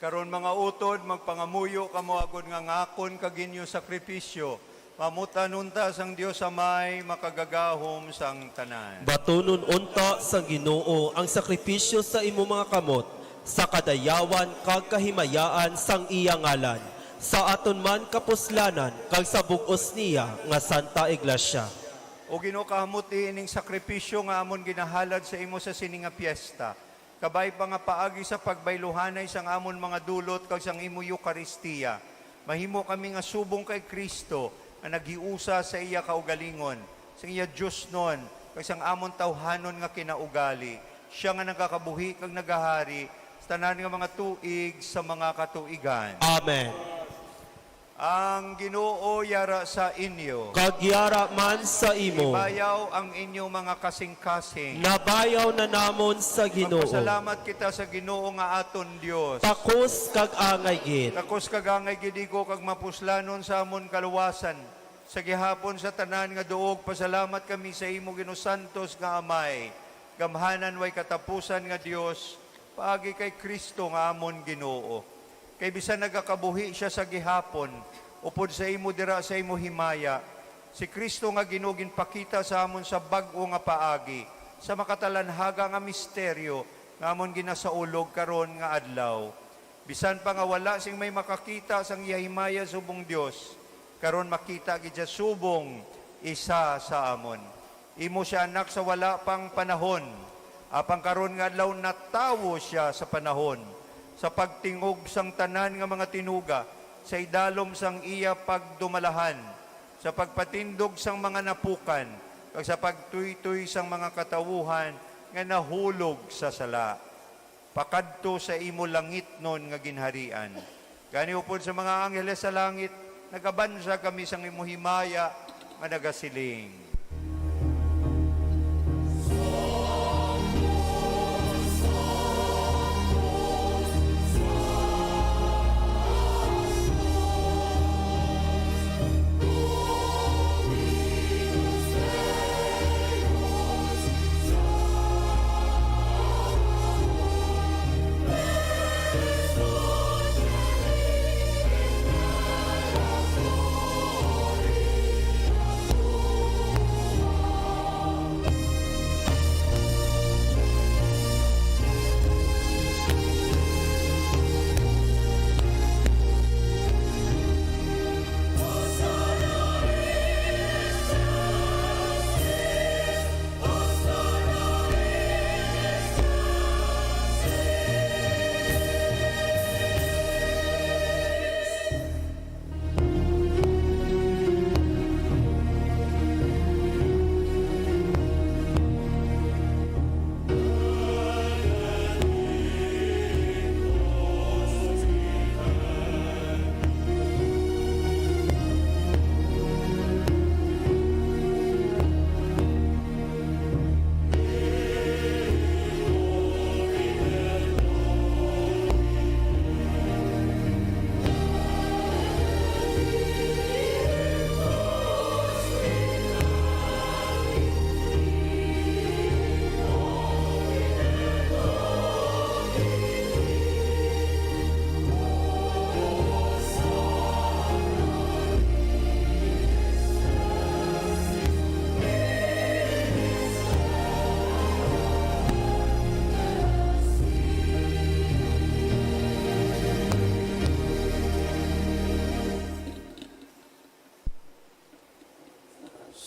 Karon, mga utod, magpangamuyo kamo agod nga ang akon kag inyo sakripisyo maamut-an unta sang Dios Amay makagagahom sang tanan. Batunon unta sang Ginoo ang sakripisyo sa imo mga kamot, sa kadayawan kag kahimayaan sang iya ngalan, sa aton man kapuslanan kag sa bug-os niya nga Santa Iglesia. O Ginoo, kahamuti ining sakripisyo nga amon ginahalad sa imo sa sini nga piesta. Kabay pa nga paagi sa pagbayluhanay sang amon mga dulot kag sang imo Eukaristiya, mahimo kami nga subong kay Cristo nga naghiusa sa iya kaugalingon, sang iya diosnon, kag sang amon tawhanon nga kinaugali, sia nga nagakabuhi kag nagahari sa tanan nga mga tuig sa mga katuigan. Amen. Ang Ginoo yara sa inyo. Kag yara man sa imo. Ibayaw ang inyo mga kasing-kasing. Nabayaw na namon sa Ginoo. Magpasalamat kita sa Ginoo nga aton Dios. Takos kag angay gid. Takos kag angay gid iko kag mapuslanon sa amon kaluwasan. Sa gihapon sa tanan nga duog, pasalamat kami sa imo, Ginoo santos nga Amay, gamhanan way katapusan nga Dios, paagi kay Cristo nga amon Ginoo. Kay bisan nagakabuhi sia sa gihapon, upod sa imo dira sa imo himaya, si Cristo nga Ginoo ginpakita sa amon sa bag-o nga paagi, sa makatalanhaga nga misteryo nga amon ginasaulog karon nga adlaw. Bisan pa nga wala sing may makakita sang iya himaya subong Dios, karon makita gid sia subong isa sa amon. Imo sia anak sa wala pang panahon, apang karon nga adlaw natawo sia sa panahon, sa pagtingog sang tanan nga mga tinuga, sa idalom sang iya pagdumalahan, sa pagpatindog sang mga napukan, kag sa pagtuytoy sang mga katawuhan nga nahulog sa sala, pakadto sa imo langitnon nga ginharian. Gani, upod sa mga angheles sa langit, nagabansag kami sang imo himaya nga nagasiling: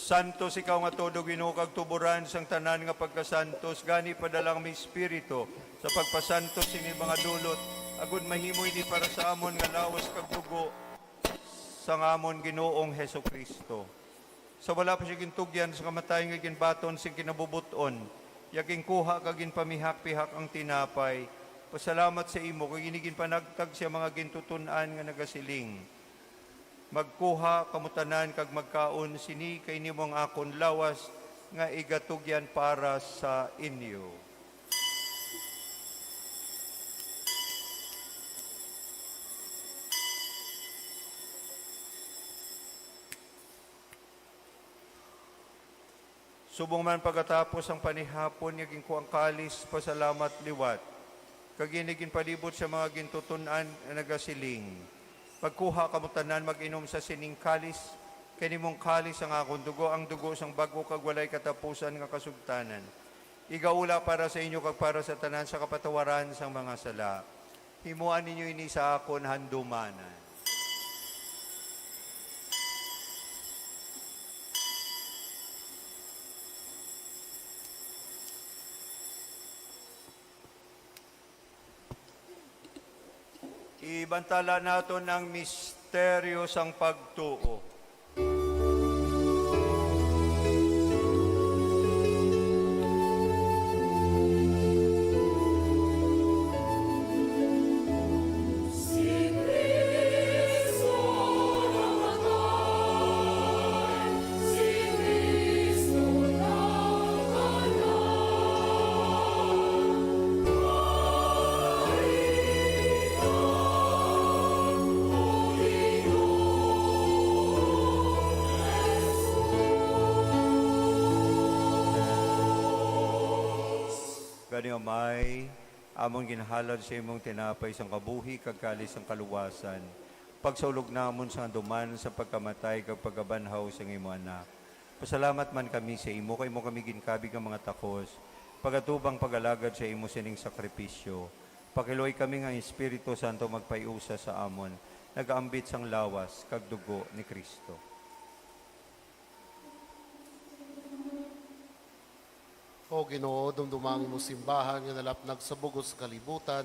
Santos ikaw nga todo, Ginoo, kag tuboran sang tanan nga pagkasantos. Gani, padala ang Espiritu sa pagpasantos sini mga dulot, agod mahimo ini para sa amon nga lawas kag dugo sang amon Ginoong Jesu-Cristo. Sa wala pa siya gintugyan sa kamatay nga ginbaton sing kinabubot-on, iya ginkuha kag ginpamihak-pihak ang tinapay, pasalamat sa imo, kag ini ginpanagtag sa iya mga gintuton-an nga nagasiling: Magkuha kamo tanan kag magkaon sini, kay ini amo ang akon lawas nga igatugyan para sa inyo. Subong man pagkatapos ang panihapon, iya ginkuha ang kalis, pasalamat liwat, Kag ini ginpalibot sa mga gintuton-an nga nagasiling, "Magkuha kamo tanan, mag-inom sa sining kalis, kay nimong kalis ang akon dugo, ang dugo sang bag-o kag walay katapusan nga kasugtanan. Igaula para sa inyo kag para sa tanan sa kapatawaran sang mga sala. Himoa ninyo ini sa akon handumanan." Ibantala naton ang misteryo sang pagtuo. Gani, Amay, amon ginhalad sa imong tinapay sang kabuhi kag kalis sang kaluwasan. Pagsaulog namon sa handumanan sa pagkamatay kag pagkabanhaw sang imo Anak. Pasalamat man kami sa imo, kay imo kami ginkabig nga mga takos, pag-atubang pag-alagad sa imo sining sakripisyo. Pakiluoy kami nga ang Espiritu Santo magpaiusa sa amon, nagaambit sang lawas kag dugo ni Cristo. O Ginoo, dumduma ang imong simbahan nga nalapnag sa bug-os sa kalibutan.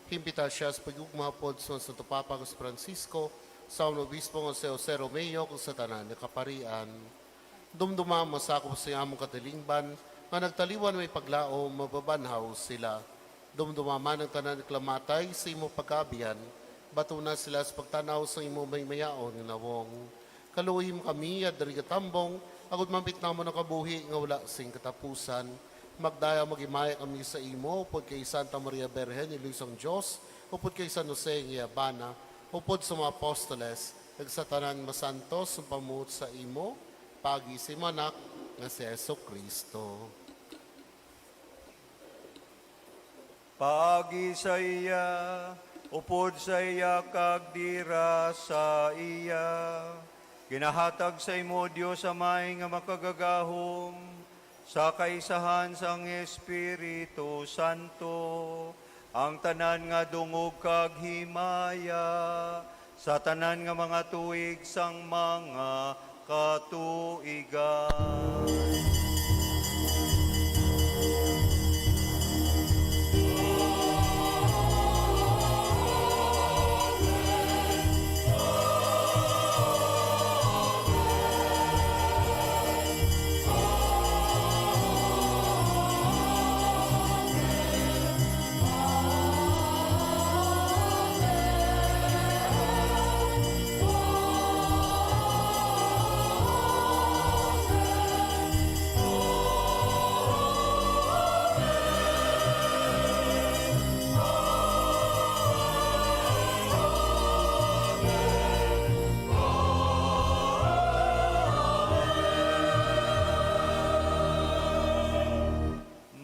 Himpita sia sa paghigugma upod sa Santo Papa nga si Francisco, sa amon obispo nga si Jose Romeo, kag sa tanan nga kaparian. Dumduma ang mga sakop sa among katilingban nga nagtaliwan may paglaom, mapabanhaw sila. Dumduma man ang tanan nga namatay sa imo pagkaabihan, batuna sila sa pagtan-aw sa imo mahimayaon nga nawong. Kaluoyi mo kami, nga diri gatambong, agod maambit namon ang kabuhi nga wala sing katapusan. Magdaya, maghimaya kami sa imo, upod kay Santa Maria Birhen, iloy sang Dios, upod kay San Jose nga iya bana, upod sa mga apostoles, kag sa tanan nga mga santos nga pamuot sa imo, paagi sa imo Anak nga si Jesu-Cristo. Paagi sa iya, upod sa iya, kag dira sa iya, ginahatag sa imo, Dios Amay nga Makagagahom, sa kaisahan sang Espiritu Santo, ang tanan nga dungog kag himaya, sa tanan nga mga tuig sang mga katuigan.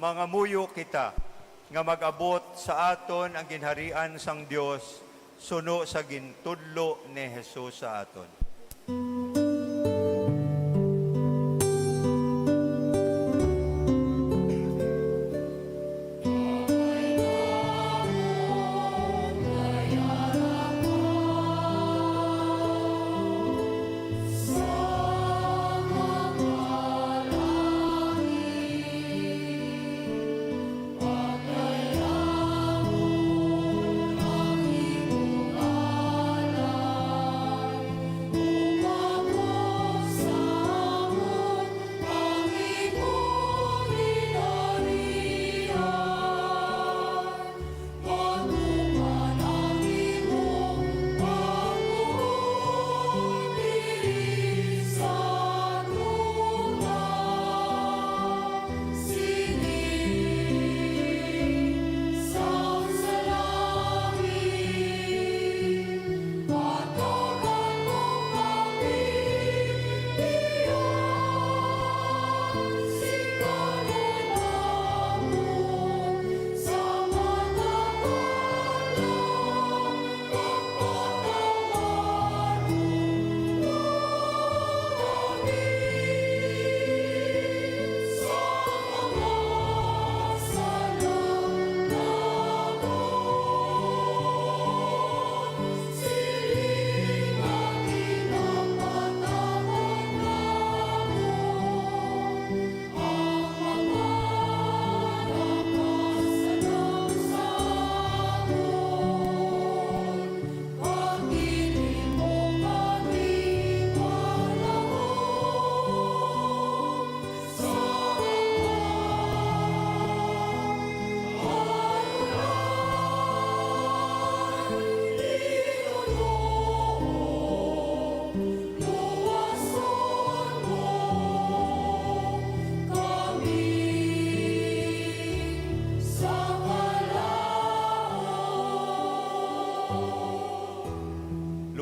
Mangamuyo kita nga mag-abot sa aton ang ginharian sang Dios suno sa gintudlo ni Jesus sa aton.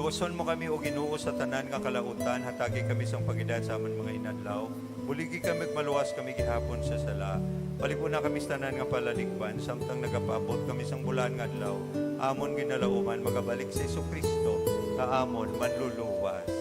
Puson mo kami, O Ginoo, sa tanan nga kalautan, hatagi kami sang paghidait sa amon mga inadlaw. Buligi kami, ug maluwas kami gihapon sa sala. Palig-una kami sa tanan nga palaligban, samtang nagapaabot kami sang bulahan nga adlaw, amon ginalauman, magabalik si Jesu-Cristo nga amon Manluluwas.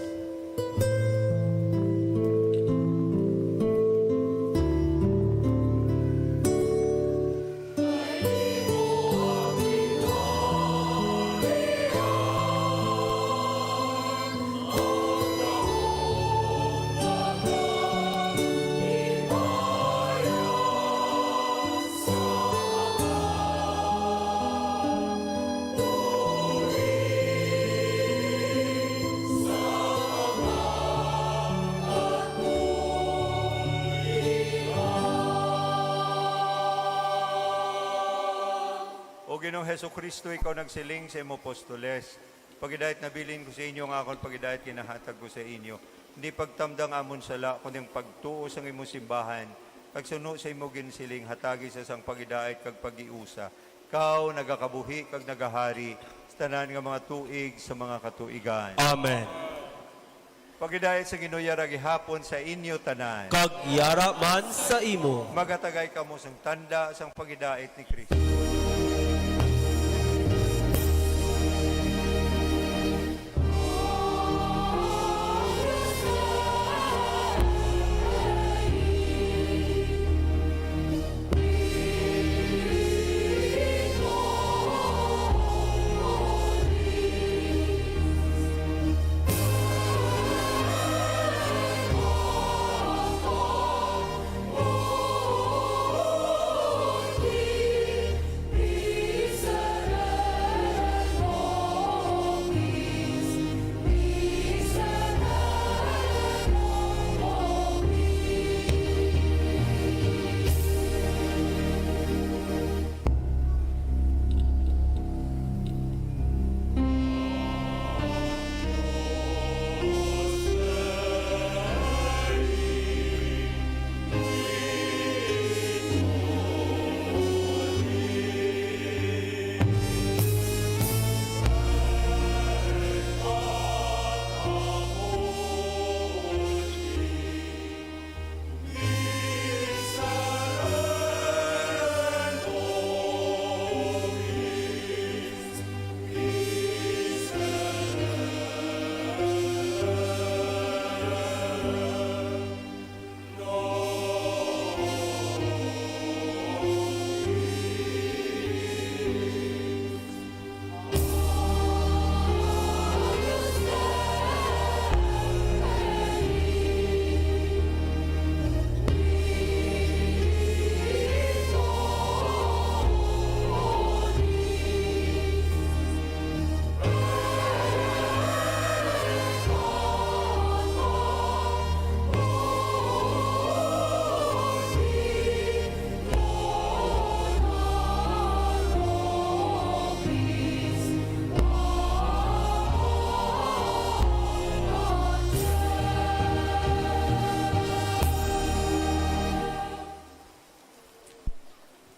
O Ginoong Jesu-Cristo, ikaw nagsiling sa imo apostoles, "Paghidait nabilin ko sa inyo, ang akon paghidait ginahatag ko sa inyo." Hindi pagtamda ang amon sala, kundi ang pagtuo sang imo simbahan, kag suno sa imo ginsiling, hatagi sa sang paghidait kag paghiusa. Ikaw nagakabuhi kag nagahari sa tanan nga mga tuig sa mga katuigan. Amen. Paghidait sa Ginoo yara gihapon sa inyo tanan. Kag yara man sa imo. Magatagay kamo sang tanda sang paghidait ni Cristo.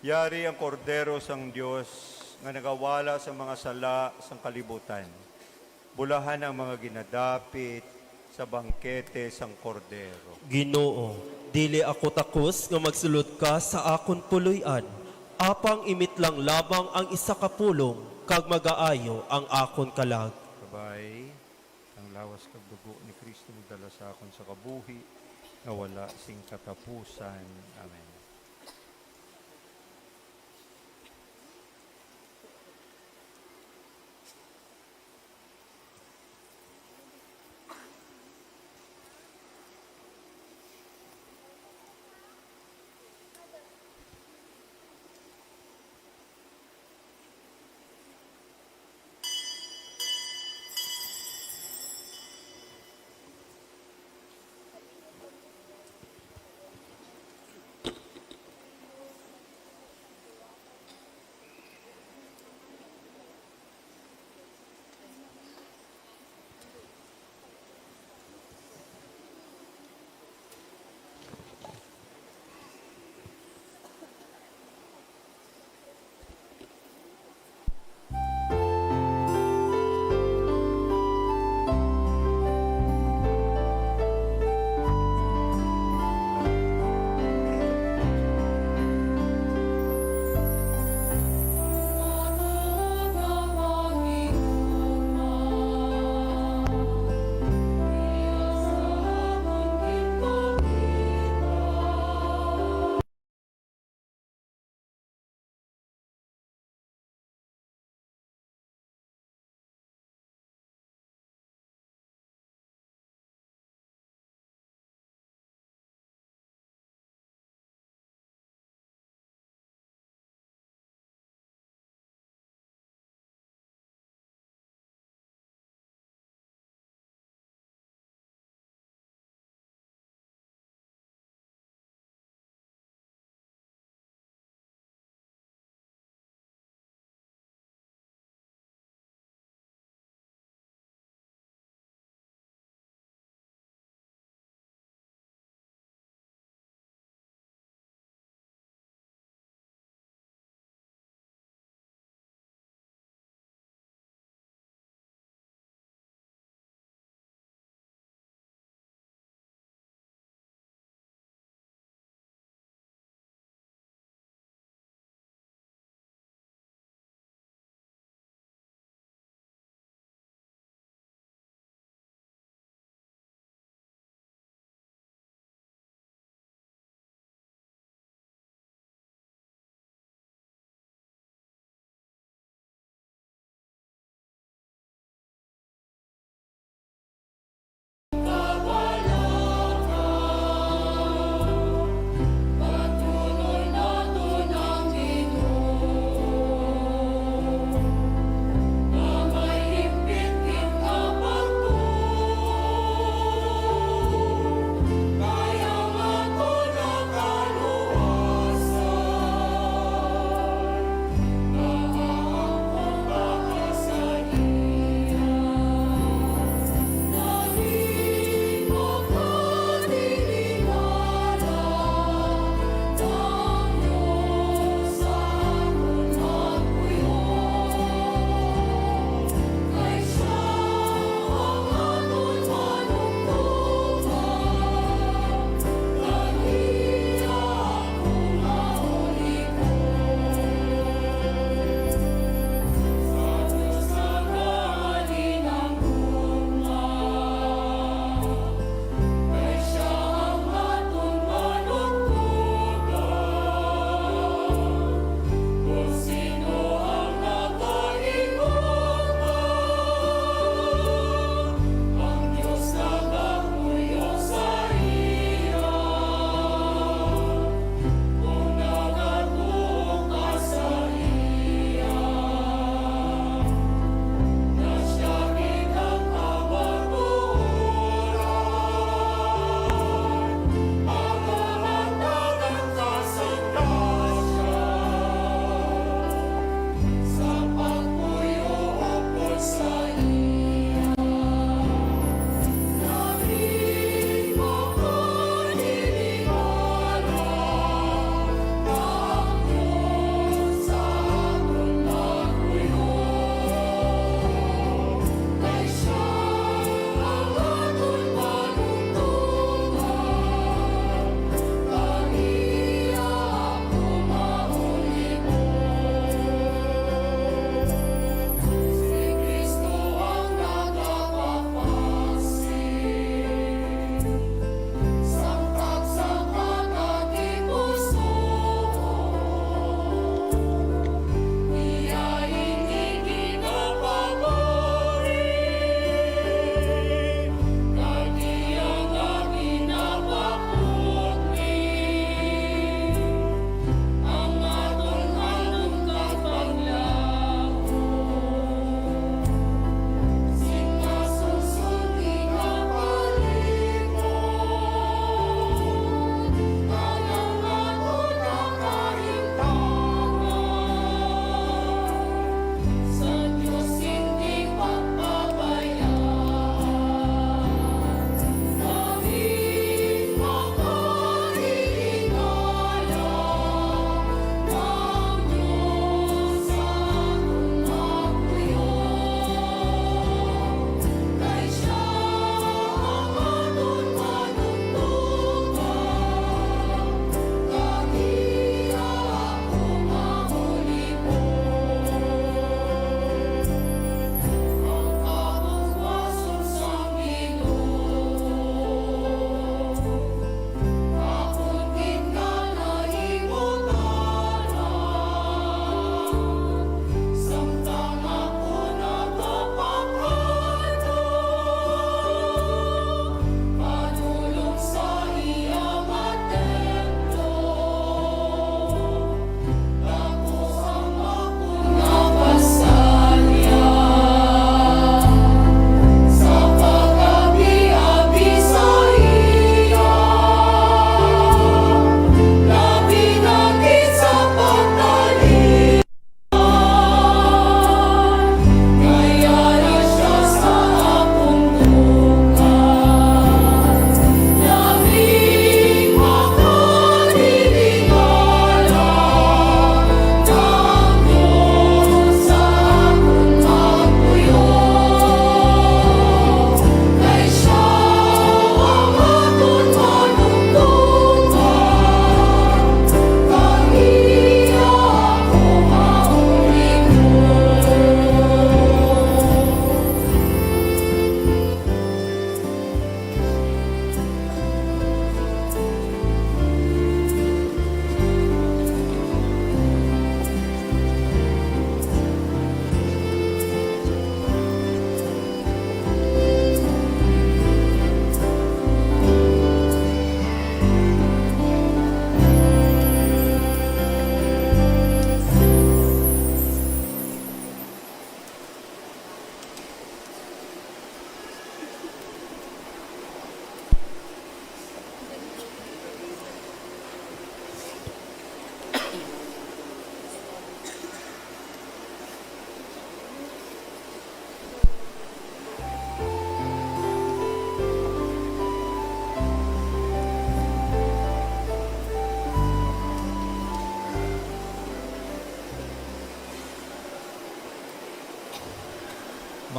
Yari ang Kordero sang Dios nga nagawala sa mga sala sang kalibutan. Bulahan ang mga ginadapit sa bangkete sang Kordero. Ginoo, dili ako takos nga magsulod ka sa akon puloy-an, apang imitlang lamang ang isa ka pulong, kag magaayo ang akon kalag. Kabay, ang lawas kag dugo ni Cristo magdala sa akon sa kabuhi nga wala sing katapusan. Amen.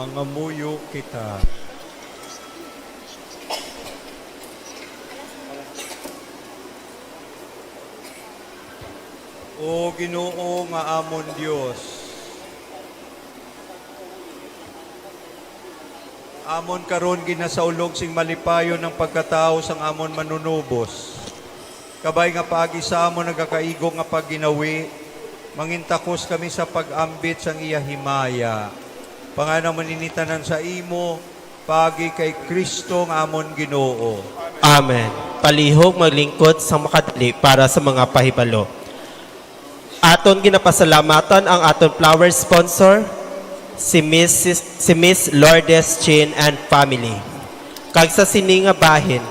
Mangamuyo kita. O Ginoo nga amon Dios, amon karon ginasaulog sing malipayon ang pagkatawo sang amon Manunubos. Kabay nga paagi sa amon nagakaigo nga pagginawi, mangintakos kami sa pag-ambit sang iya himaya. Pangayo namon ini tanan sa imo, paagi kay Cristo nga amon Ginoo. Amen. Palihog maglingkod sa makadali para sa mga pahibalo. Aton ginapasalamatan ang aton flower sponsor, si Miss, si Miss Lourdes Chin and family. Kag sa sini nga bahin,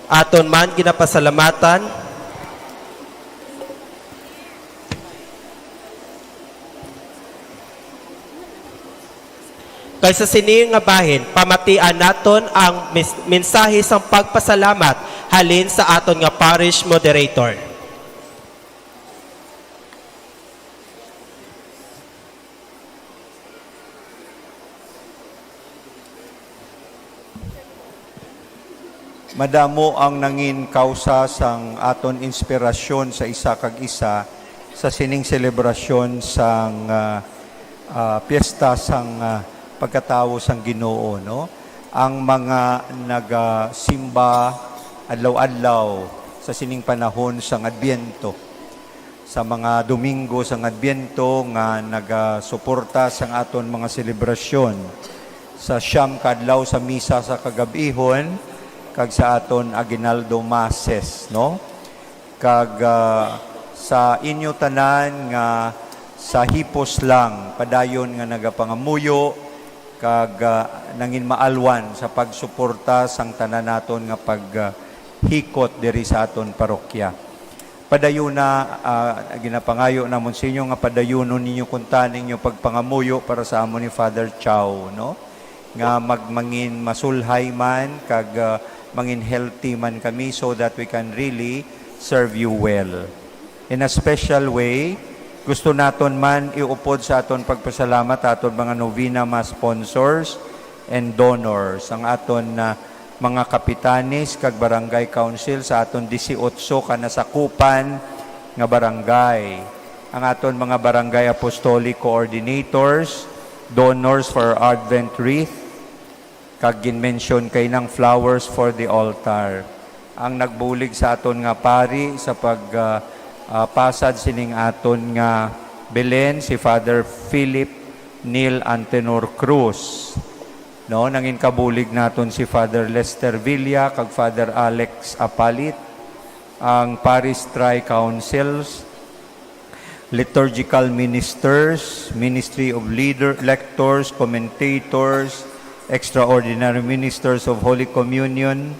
aton man ginapasalamatan Kay sa sini nga bahin, pamatian naton ang mis-, mensahe sang pagpasalamat halin sa aton nga parish moderator. Madamo ang nangin kausa sang aton inspirasyon sa isa kag isa sa sining selebrasyon sang, ah, ah, piyesta sang, ah, pagkatawo sang Ginoo, no? Ang mga nagasimba adlaw-adlaw sa sining panahon sang Adbyento, sa mga Domingo sang Adbyento nga nagasuporta sang aton mga selebrasyon sa siyam ka adlaw sa misa sa kagab-ihon kag sa aton aguinaldo masses, no? Kag, ah, sa inyo tanan nga sa hipos lang padayon nga nagapangamuyo kag, ah, nanginmaalwan sa pagsuporta sang tanan naton nga pag, ah, hikot diri sa aton parokya. Padayuna, ah, ginapangayo namon sa inyo nga padayunon ninyo kuntani ang inyo pagpangamuyo para sa amon ni Father Chow, no? Nga mag-, mangin masulhay man kag, ah, mangin healthy man kami so that we can really serve you well. In a special way, gusto naton man iupod sa aton pagpasalamat aton mga novena mass sponsors and donors, ang aton, ah, mga kapitanes kag barangay council sa aton disiotso ka nasakupan nga barangay, ang aton mga barangay apostolic coordinators, donors for Advent wreath, kag ginmention kay nang flowers for the altar. Ang nagbulig sa aton nga pari sa pag, ah, ah, pasad sining aton nga Belen, si Father Philip Neil Antenor Cruz. No, nangin kabulig naton si Father Lester Villa kag Father Alex Apalit, ang Parish Tri-Councils, liturgical ministers, ministry of leader, lectors, commentators, extraordinary ministers of Holy Communion,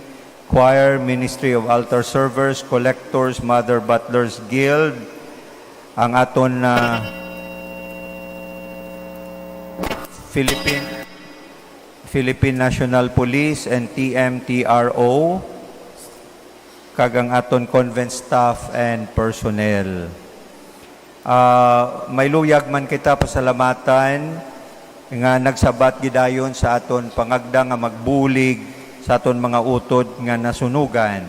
choir, ministry of altar servers, collectors, Mother Butlers Guild, ang aton, ah, Philippine, Philippine National Police and T M T R O, kag ang aton convent staff and personnel. Ah, may luyag man kita pasalamatan nga nagsabat gidayon sa aton pangagda nga magbulig sa aton mga utod nga nasunugan.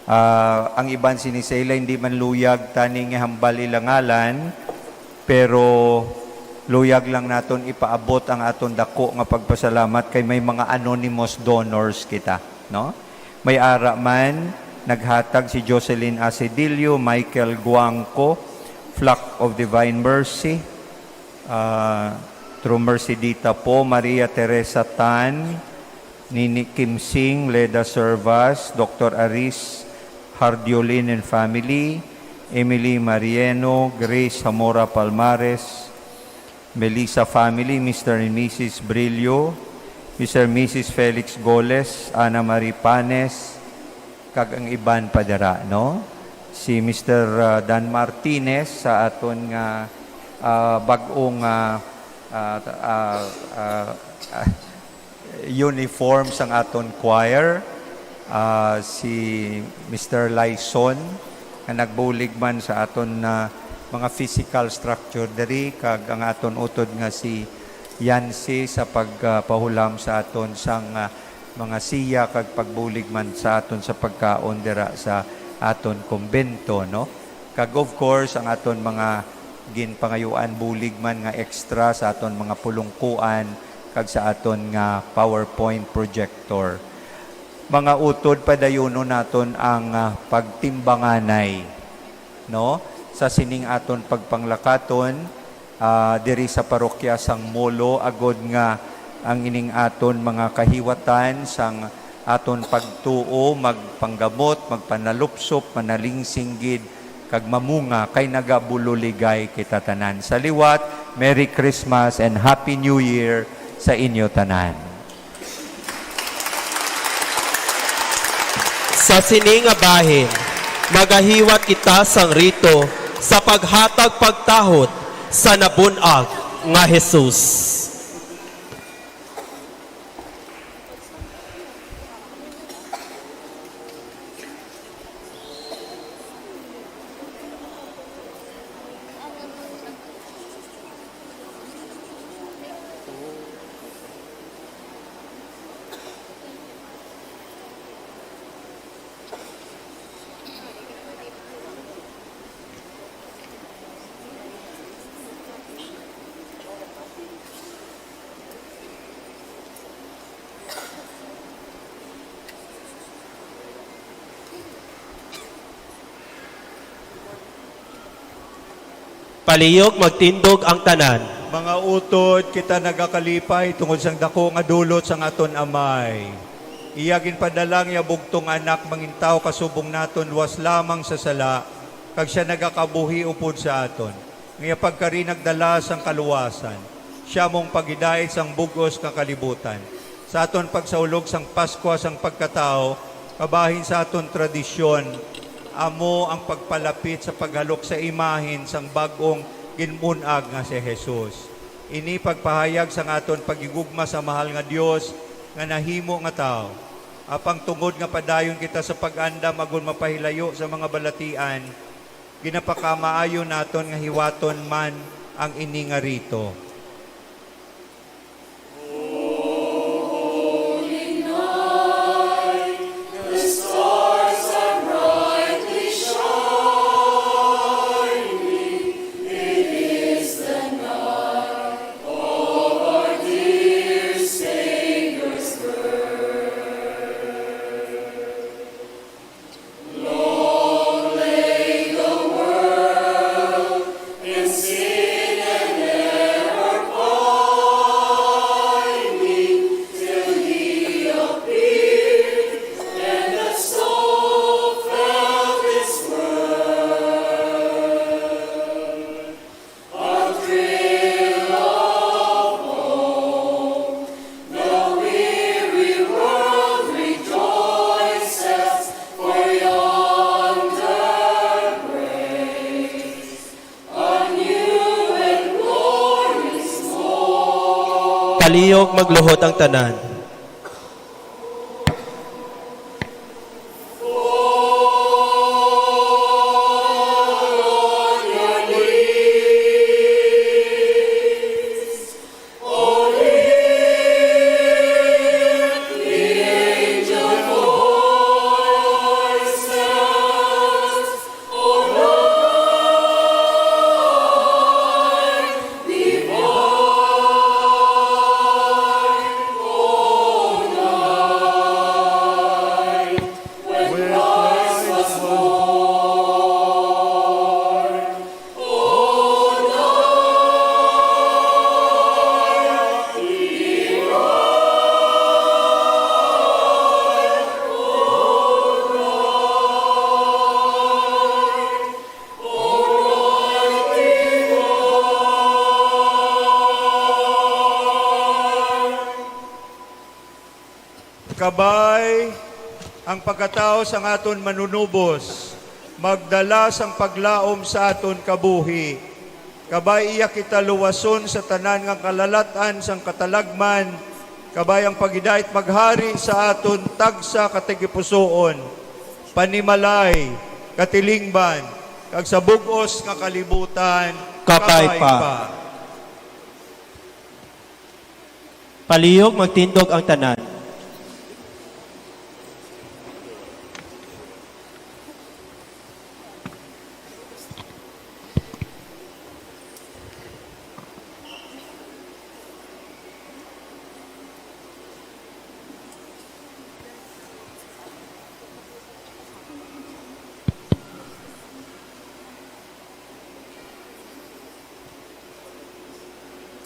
Ah, ang iban sini sa ila hindi man luyag tani nga hambal ila ngalan, pero luyag lang naton ipaabot ang aton dako nga pagpasalamat kay may mga anonymous donors kita, no? May ara man naghatag si Jocelyn Asedillo, Michael Guangco, Flock of Divine Mercy, ah, through Mercedita po, Maria Teresa Tan, Nini Kimsing, Leda Servas, Doctor Aris Hardiolin and family, Emily Marieno, Grace Zamora Palmares, Melissa family, Mister and Missus Brillo, Mister and Missus Felix Goles, Ana Marie Panes, kag ang iban pa dira, no? Si Mister, ah, Dan Martinez sa aton nga, ah, bag-ong, ah, ah, ah, ah, ah, uniform sang aton choir, ah, si Mister Lyson, nga nagbulig man sa aton, ah, mga physical structure diri, kag ang aton utod nga si Yancy sa pagpahulam sa aton sang, ah, mga siya kag pagbulig man sa aton sa pagkaon dira sa aton kumbento, no? Kag of course, ang aton mga ginpangayuan bulig man nga extra sa aton mga pulungkuan kag sa aton nga PowerPoint projector. Mga utod, padayunon naton ang, ah, pagtimbanganay, no? Sa sining aton pagpanglakaton, ah, diri sa parokya sang Molo, agod nga ang ining aton mga kahiwatan sang aton pagtuo magpanggamot, magpanalupsop, manalingsing gid, kag mamunga, kay nagabuloligay kita tanan. Sa liwat, Merry Christmas and Happy New Year sa inyo tanan. Sa sini nga bahin, magahiwat kita sang rito sa paghatag pagtahod sa nabun-ag nga Jesus. Palihog, magtindog ang tanan. Mga utod, kita nagakalipay tungod sang daku nga dulot sang aton Amay. Iya ginpadala ang iya bugtong Anak mangintawo kasubong naton luwas lamang sa sala, kag sia nagakabuhi upod sa aton. Ang iya pagkari nagdala sang kaluwasan. Sia amo ang paghidait sang bug-os nga kalibutan. Sa aton pagsaulog sang Paskwa sang pagkatawo, kabahin sa aton tradisyon, amo ang pagpalapit sa paghalok sa imahen sang bag-ong ginmun-ag nga si Jesus. Ini pagpahayag sang aton paghigugma sa mahal nga Dios nga nahimo nga tawo. Apang tungod nga padayon kita sa pag-andam agud mapahilayo sa mga balatian, ginapakamaayo naton nga hiwaton man ang ini nga rito. Palihog, magluhod ang tanan. Kabay, ang pagkatawo sang aton Manunubos magdala sang paglaom sa aton kabuhi. Kabay, iya kita luwason sa tanan nga kalalat-an sang katalagman. Kabay, ang paghidait maghari sa aton tagsa ka tagipusoon, panimalay, katilingban, kag sa bug-os nga kalibutan. Kabay pa. Palihog magtindog ang tanan.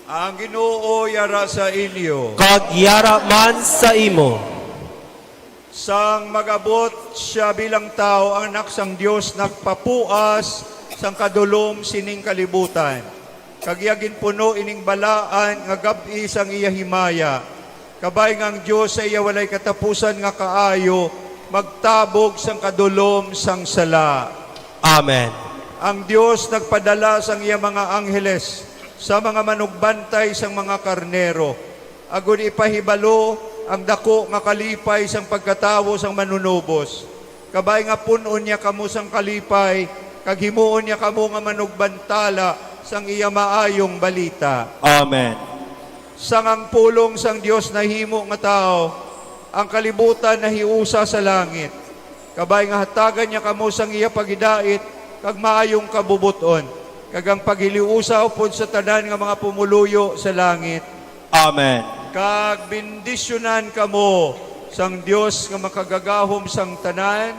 Ang Ginoo yara sa inyo. Kag yara man sa imo. Sang mag-abot sia bilang tawo, ang Anak sang Dios nagpapuas sang kadulom sining kalibutan, kag iya ginpuno ining balaan nga gab-i sang iya himaya. Kabay nga ang Dios sa iya walay katapusan nga kaayo magtabog sang kadulom sang sala. Amen. Ang Dios nagpadala sang iya mga angheles sa mga manugbantay sang mga karnero, agod ipahibalo ang daku nga kalipay sang pagkatawo sang Manunubos. Kabay nga pun-on niya kamo sang kalipay, kag himuon niya kamo nga manugbantala sang iya maayong balita. Amen. Sang ang pulong sang Dios nahimo nga tawo, ang kalibutan nahiusa sa langit. Kabay nga hatagan niya kamo sang iya paghidait kag maayong kabubot-on, kag ang paghiliusa upod sa tanan nga mga pumuluyo sa langit. Amen. Kag bendisyonan kamo sang Dios nga makagagahom sang tanan,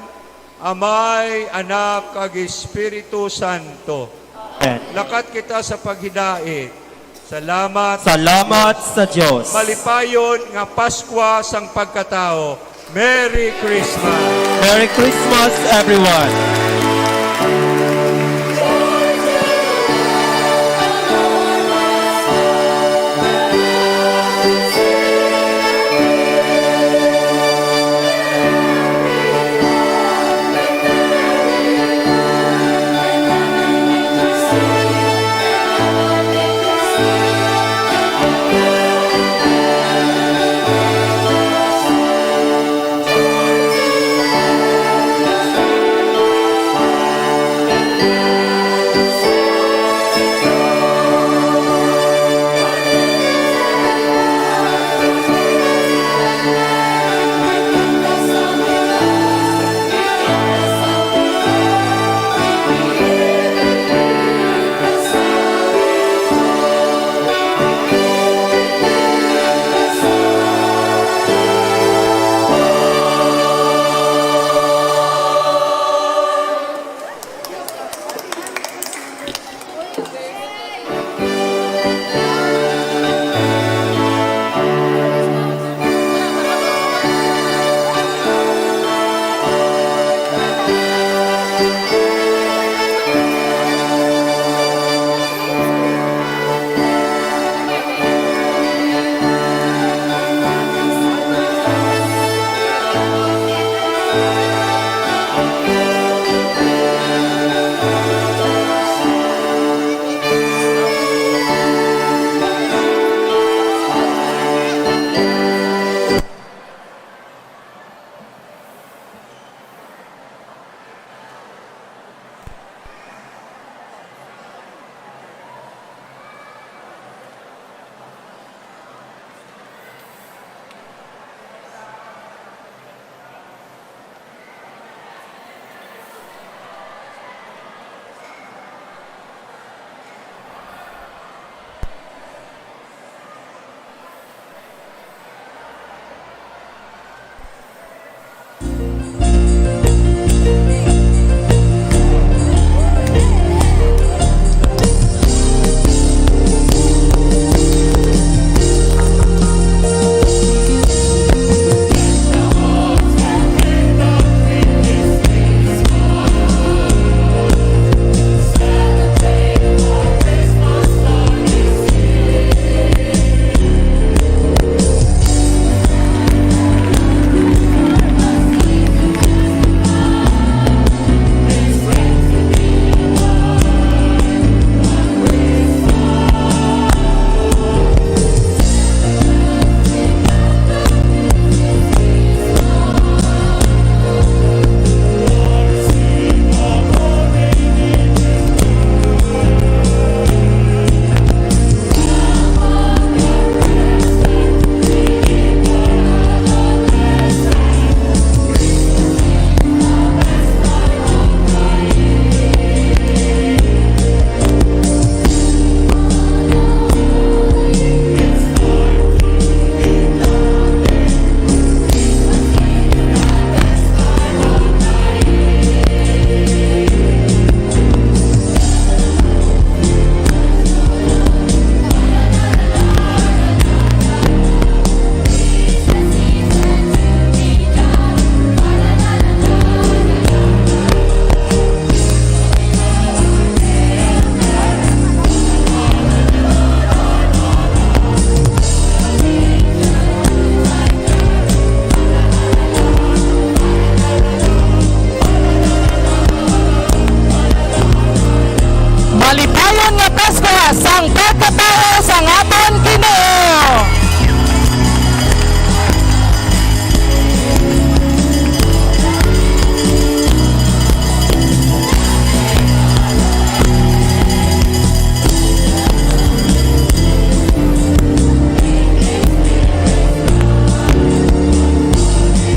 Amay, Anak, kag Espiritu Santo. Amen. Lakat kita sa paghidait. Salamat. Salamat sa Dios. Malipayon nga Paskwa sang pagkatawo. Merry Christmas. Merry Christmas, everyone.